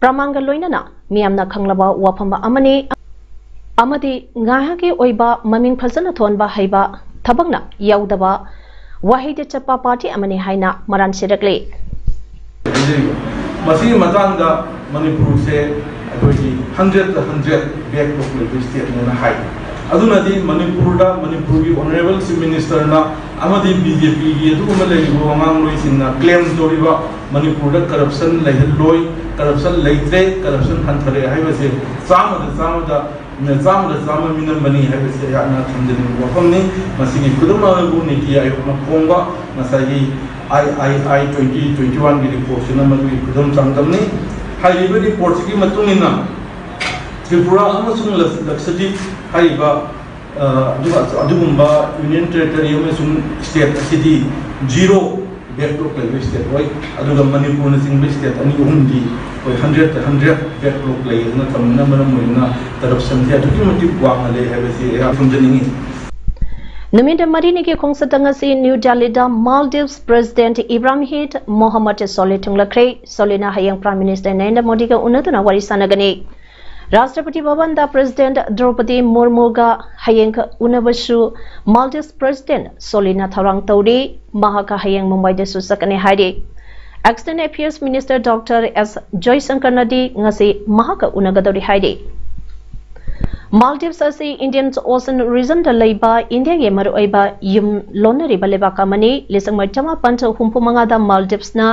ꯄ꯭ꯔꯃꯥꯟꯒ ꯂꯣꯏꯅꯅ ꯃꯤꯌꯥꯝꯅ ꯈꯪꯂꯕ ꯋꯥꯐꯝ ꯑꯃꯅꯤ ꯑꯃꯗꯤ ꯉꯥꯏꯍꯥꯛꯀꯤ ꯑꯣꯏꯕ ꯃꯃꯤꯡ ꯐꯖꯅ ꯊꯣꯟꯕ ꯍꯩꯕ ꯊꯕꯛꯅ ꯌꯧꯗꯕ ꯋꯥꯍꯩꯗ ꯆꯠꯄ party ꯑꯃꯅꯤ ꯍꯥꯏꯅ ꯃꯔꯥꯟ ꯁꯤꯔꯛꯂꯤ꯫ ꯃꯁꯤꯒꯤ ꯃꯇꯥꯡꯗ ꯃꯅꯤꯄꯨꯔꯁꯦ ꯑꯩꯈꯣꯏꯒꯤ hundredꯇ hundred backlog ꯂꯩꯕ stateꯅꯦꯅ ꯍꯥꯏ꯫ ꯑꯗꯨꯅꯗꯤ ꯃꯅꯤꯄꯨꯔꯗ ꯃꯅꯤꯄꯨꯔꯒꯤ honourable chief ministerꯅ ꯑꯃꯗꯤ BJPꯒꯤ ꯑꯗꯨꯒꯨꯝꯕ ꯂꯩꯔꯤꯕ ꯋꯥꯉꯥꯡꯂꯣꯏꯁꯤꯡꯅ claim ꯇꯧꯔꯤꯕ ꯃꯅꯤꯄꯨꯔꯗ corruption ꯂꯩꯍꯜꯂꯣꯏ, corruption ꯂꯩꯇ꯭ꯔꯦ, corruption ꯍꯟꯊꯔꯦ ꯍꯥꯏꯕꯁꯦ ꯆꯥꯝꯃꯗ ꯆꯥꯝꯃꯗ ꯆꯥꯝꯃꯗ ꯆꯥꯝꯃ ꯃꯤꯅꯝꯕꯅꯤ ꯍꯥꯏꯕꯁꯤ ꯑꯩꯍꯥꯛꯅ ꯊꯝꯖꯅꯤꯡꯕ ꯋꯥꯐꯝꯅꯤ꯫ ꯃꯁꯤꯒꯤ ꯈꯨꯗꯝ ꯑꯗꯨꯕꯨ NITI Aayogꯅ ꯐꯣꯡꯕ ꯉꯁꯥꯏꯒꯤ I I I twenty twenty oneꯒꯤ reportꯁꯤꯅ ꯃꯗꯨꯒꯤ ꯈꯨꯗꯝ ꯆꯥꯡꯗꯝꯅꯤ꯫ ꯍꯥꯏꯔꯤꯕ reportꯁꯤꯒꯤ ꯃꯇꯨꯡ ꯏꯟꯅ ꯇ꯭ꯔꯤꯄꯨꯔꯥ ꯑꯃꯁꯨꯡ ꯂꯛ- ꯂꯛꯁꯗꯤꯞ ꯍꯥꯏꯔꯤꯕ ꯑ, ꯑꯗꯨꯒ ꯑꯗꯨꯒꯨꯝꯕ union territory ꯑꯃꯁꯨꯡ state ꯑꯁꯤꯗꯤ zero backlog ꯂꯩꯕ state ꯑꯣꯏ꯫ ꯑꯗꯨꯒ ꯃꯅꯤꯄꯨꯔꯅꯆꯤꯡꯕ state ꯑꯅꯤ ꯑꯍꯨꯝꯗꯤ ꯑꯩꯈꯣꯏ hundredꯇ hundred backlog ꯂꯩ꯫ ꯑꯗꯨꯅ ꯇꯝꯕꯅ ꯃꯔꯝ ꯑꯣꯏꯗꯨꯅ corruptionꯁꯦ ꯑꯗꯨꯛꯀꯤ ꯃꯇꯤꯛ ꯋꯥꯡꯅ ꯂꯩ ꯍꯥꯏꯕꯁꯤ ꯑꯩꯍꯥꯛ ꯊꯝꯖꯅꯤꯡꯏ꯫ ꯅꯨꯃꯤꯠ ꯃꯔꯤꯅꯤꯒꯤ ꯈꯣꯡꯆꯠꯇ ꯉꯁꯤ ꯅ꯭ꯌꯨ ꯗꯦꯜꯂꯤꯗ Maldives President Ibrahim Sheikh Mohammed Solih ꯊꯨꯡꯂꯈ꯭ꯔꯦ꯫ ꯁꯣꯂꯤꯅ ꯍꯌꯦꯡ Prime Minister ꯅꯔꯦꯟꯗ꯭ꯔ ꯃꯣꯗꯤꯒ ꯎꯅꯗꯨꯅ ꯋꯥꯔꯤ ꯁꯥꯟꯅꯒꯅꯤ꯫ ꯔꯥꯁꯇ꯭ꯔꯄꯇꯤ ꯚꯕꯟꯗ President ꯗ꯭ꯔꯧꯄꯗꯤ ꯃꯨꯔꯃꯨꯒ ꯍꯌꯦꯡ ꯎꯅꯕꯁꯨ Maldives President ꯁꯣꯂꯤꯅ ꯊꯧꯔꯥꯡ ꯇꯧꯔꯤ꯫ ꯃꯍꯥꯛꯀ ꯍꯌꯦꯡ ꯃꯨꯝꯕꯥꯏꯗꯁꯨ ꯆꯠꯀꯅꯤ ꯍꯥꯏꯔꯤ꯫ External Affairs Minister Doctor S ꯖꯣꯏꯁꯪꯀꯔꯅꯗꯤ ꯉꯁꯤ ꯃꯍꯥꯛꯀ ꯎꯅꯒꯗꯧꯔꯤ ꯍꯥꯏꯔꯤ꯫ Maldives ꯑꯁꯤ Indian Ocean regionꯗ ꯂꯩꯕ ꯏꯟꯗꯤꯌꯥꯒꯤ ꯃꯔꯨꯑꯣꯏꯕ ꯌꯨꯝ ꯂꯣꯟꯅꯔꯤꯕ ꯂꯩꯕꯥꯛ ꯑꯃꯅꯤ꯫ ꯂꯤꯁꯤꯡ ꯑꯃ ꯆꯃꯥꯄꯟ ꯍꯨꯝꯐꯨ ꯃꯉꯥꯗ Maldives ꯅ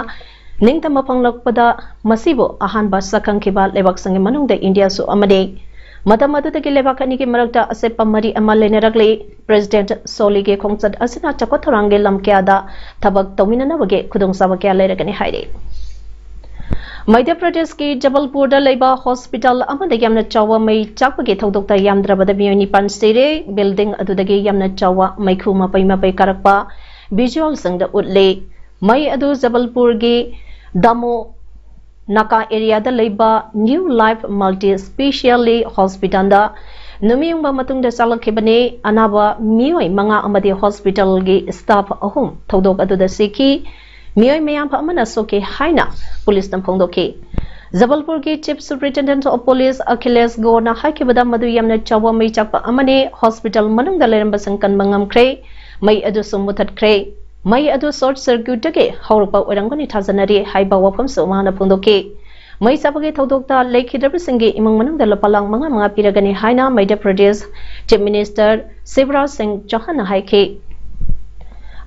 ꯅꯤꯡꯇꯝꯕ ꯐꯪꯂꯛꯄꯗ ꯃꯁꯤꯕꯨ ꯑꯍꯥꯟꯕ ꯁꯛꯈꯪꯈꯤꯕ ꯂꯩꯕꯥꯛꯁꯤꯡꯒꯤ ꯃꯅꯨꯡꯗ ꯏꯟꯗꯤꯌꯥꯁꯨ ꯑꯃꯅꯤ꯫ ꯃꯇꯝ ꯑꯗꯨꯗꯒꯤ ꯂꯩꯕꯥꯛ ꯑꯅꯤꯒꯤ ꯃꯔꯛꯇ ꯑꯆꯦꯠꯄ ꯃꯔꯤ ꯑꯃ ꯂꯩꯅꯔꯛꯂꯤ꯫ President ꯁꯣꯂꯤꯒꯤ ꯈꯣꯡꯆꯠ ꯑꯁꯤꯅ ꯆꯥꯎꯈꯠ ꯊꯧꯔꯥꯡꯒꯤ ꯂꯝ ꯀꯌꯥꯗ ꯊꯕꯛ ꯇꯧꯃꯤꯟꯅꯅꯕꯒꯤ ꯈꯨꯗꯣꯡꯆꯥꯕ ꯀꯌꯥ ꯂꯩꯔꯒꯅꯤ ꯍꯥꯏꯔꯤ꯫ ꯃꯙ꯭ꯌ ꯄ꯭ꯔꯗꯦꯁꯀꯤ ꯖꯕꯜꯄꯨꯔꯗ ꯂꯩꯕ hospital ꯑꯃꯗ ꯌꯥꯝꯅ ꯆꯥꯎꯕ ꯃꯩ ꯆꯥꯛꯄꯒꯤ ꯊꯧꯗꯣꯛꯇ ꯌꯥꯝꯗ꯭ꯔꯕꯗ ꯃꯤꯑꯣꯏ ꯅꯤꯄꯥꯟ ꯁꯤꯔꯦ꯫ Building ꯑꯗꯨꯗꯒꯤ ꯌꯥꯝꯅ ꯆꯥꯎꯕ ꯃꯩꯈꯨ ꯃꯄꯩ ꯃꯄꯩ ꯀꯥꯔꯛꯄ visualꯁꯤꯡꯗ ꯎꯠꯂꯤ꯫ ꯃꯩ ꯑꯗꯨ ꯖꯕꯜꯄꯨꯔꯒꯤ ꯗꯥꯃꯣ ꯅꯥꯀꯥ ꯑꯦꯔꯤꯌꯥꯗ ꯂꯩꯕ New Life Multi Speciality Hospitalꯗ ꯅꯨꯃꯤꯠ ꯌꯨꯡꯕ ꯃꯇꯨꯡꯗ ꯆꯥꯂꯛꯈꯤꯕꯅꯤ꯫ ꯑꯅꯥꯕ ꯃꯤꯑꯣꯏ ꯃꯉꯥ ꯑꯃꯗꯤ ꯍꯣꯁꯄꯤꯇꯥꯜꯒꯤ ꯁ꯭ꯇꯥꯐ ꯑꯍꯨꯝ ꯊꯧꯗꯣꯛ ꯑꯗꯨꯗ ꯁꯤꯈꯤ꯫ ꯃꯤꯑꯣꯏ ꯃꯌꯥꯝ ꯑꯃꯅ ꯁꯣꯛꯈꯤ ꯍꯥꯏꯅ ꯄꯨꯂꯤꯁꯅ ꯐꯣꯡꯗꯣꯛꯈꯤ꯫ ꯖꯕꯜꯄꯨꯔꯒꯤ Chief Superintendent of Police Akhilesh ꯒꯣꯔꯅ ꯍꯥꯏꯈꯤꯕꯗ, ꯃꯗꯨ ꯌꯥꯝꯅ ꯆꯥꯎꯕ ꯃꯩ ꯆꯥꯛꯄ ꯑꯃꯅꯤ꯫ ꯍꯣꯁꯄꯤꯇꯥꯜ ꯃꯅꯨꯡꯗ ꯂꯩꯔꯝꯕꯁꯤꯡ ꯀꯟꯕ ꯉꯝꯈ꯭ꯔꯦ꯫ ꯃꯩ ꯑꯗꯨꯁꯨ ꯃꯨꯊꯠꯈ꯭ꯔꯦ꯫ ꯃꯩ ꯑꯗꯨ ꯁꯣꯔꯠ ꯁꯔꯀ꯭ꯌꯨꯠꯇꯒꯤ ꯍꯧꯔꯛꯄ ꯑꯣꯏꯔꯝꯒꯅꯤ ꯊꯥꯖꯅꯔꯤ ꯍꯥꯏꯕ ꯋꯥꯐꯝꯁꯨ ꯃꯍꯥꯛꯅ ꯐꯣꯡꯗꯣꯛꯈꯤ꯫ ꯃꯩ ꯆꯥꯛꯄꯒꯤ ꯊꯧꯗꯣꯛꯇ ꯂꯩꯈꯤꯗ꯭ꯔꯕꯁꯤꯡꯒꯤ ꯏꯃꯨꯡ ꯃꯅꯨꯡꯗ ꯂꯨꯄꯥ ꯂꯥꯈ ꯃꯉꯥ ꯃꯉꯥ ꯄꯤꯔꯒꯅꯤ ꯍꯥꯏꯅ ꯃꯙ꯭ꯌ ꯄ꯭ꯔꯗꯦꯁ Chief Minister ꯁꯤꯕꯔꯥꯖ ꯁꯤꯡ ꯆꯧꯍꯥꯟꯅ ꯍꯥꯏꯈꯤ꯫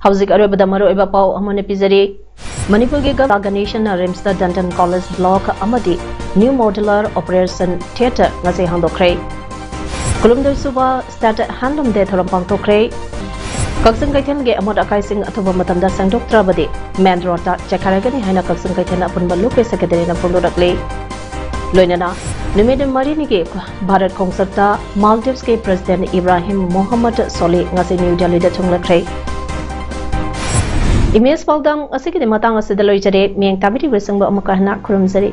ꯍꯧꯖꯤꯛ ꯑꯔꯣꯏꯕꯗ ꯃꯔꯨꯑꯣꯏꯕ ꯄꯥꯎ ꯑꯃꯅ ꯄꯤꯖꯔꯤ꯫ ꯃꯅꯤꯄꯨꯔꯒꯤ ꯒ-, ꯒꯅꯦꯁꯟꯅ ꯔꯤꯝꯁꯇ ꯗꯦꯟꯇꯜ ꯀꯣꯂꯦꯖ ꯕ꯭ꯂꯣꯛ ꯑꯃꯗꯤ New Modular Operation Theatre ꯉꯁꯤ ꯍꯥꯡꯗꯣꯛꯈ꯭ꯔꯦ꯫ ꯀꯨꯟꯍꯨꯝꯗꯣꯏ ꯁꯨꯕ State Handloom Day ꯊꯧꯔꯝ ꯄꯥꯡꯊꯣꯛꯈ꯭ꯔꯦ꯫ ꯀꯛꯆꯤꯡ ꯀꯩꯊꯦꯜꯒꯤ ꯑꯃꯣꯠ ꯑꯀꯥꯏꯁꯤꯡ ꯑꯊꯨꯕ ꯃꯇꯝꯗ ꯁꯦꯡꯗꯣꯛꯇ꯭ꯔꯕꯗꯤ main roadꯇ ꯆꯦꯈꯥꯏꯔꯒꯅꯤ ꯍꯥꯏꯅ ꯀꯛꯆꯤꯡ ꯀꯩꯊꯦꯜ ꯑꯄꯨꯟꯕ ꯂꯨꯞꯄꯤ ꯁꯦꯀ꯭ꯔꯦꯇꯔꯤꯅ ꯐꯣꯡꯗꯣꯔꯛꯂꯤ꯫ ꯂꯣꯏꯅꯅ ꯅꯨꯃꯤꯠ ꯃꯔꯤꯅꯤꯒꯤ ꯚꯥꯔꯠ ꯈꯣꯡꯆꯠꯇ ꯃꯥꯜꯗꯤꯚꯁꯀꯤ ꯄ꯭ꯔꯦꯁꯤꯗꯦꯟꯠ ꯏꯕ꯭ꯔꯥꯍꯤꯝ ꯃꯣꯍꯝꯃꯗ ꯁꯣꯂꯤ ꯉꯁꯤ ꯅ꯭ꯌꯨ ꯗꯦꯜꯂꯤꯗ ꯊꯨꯡꯂꯈ꯭ꯔꯦ꯫ ꯏꯃꯦꯖ ꯄꯥꯎꯗꯝ ꯑꯁꯤꯒꯤꯗꯤ ꯃꯇꯥꯡ ꯑꯁꯤꯗ ꯂꯣꯏꯖꯔꯦ꯫ ꯃꯤꯠꯌꯦꯡ ꯇꯥꯕꯤꯔꯤꯕꯁꯤꯡꯕꯨ ꯑꯃꯨꯛꯀ ꯍꯟꯅ ꯈꯨꯔꯨꯝꯖꯔꯤ꯫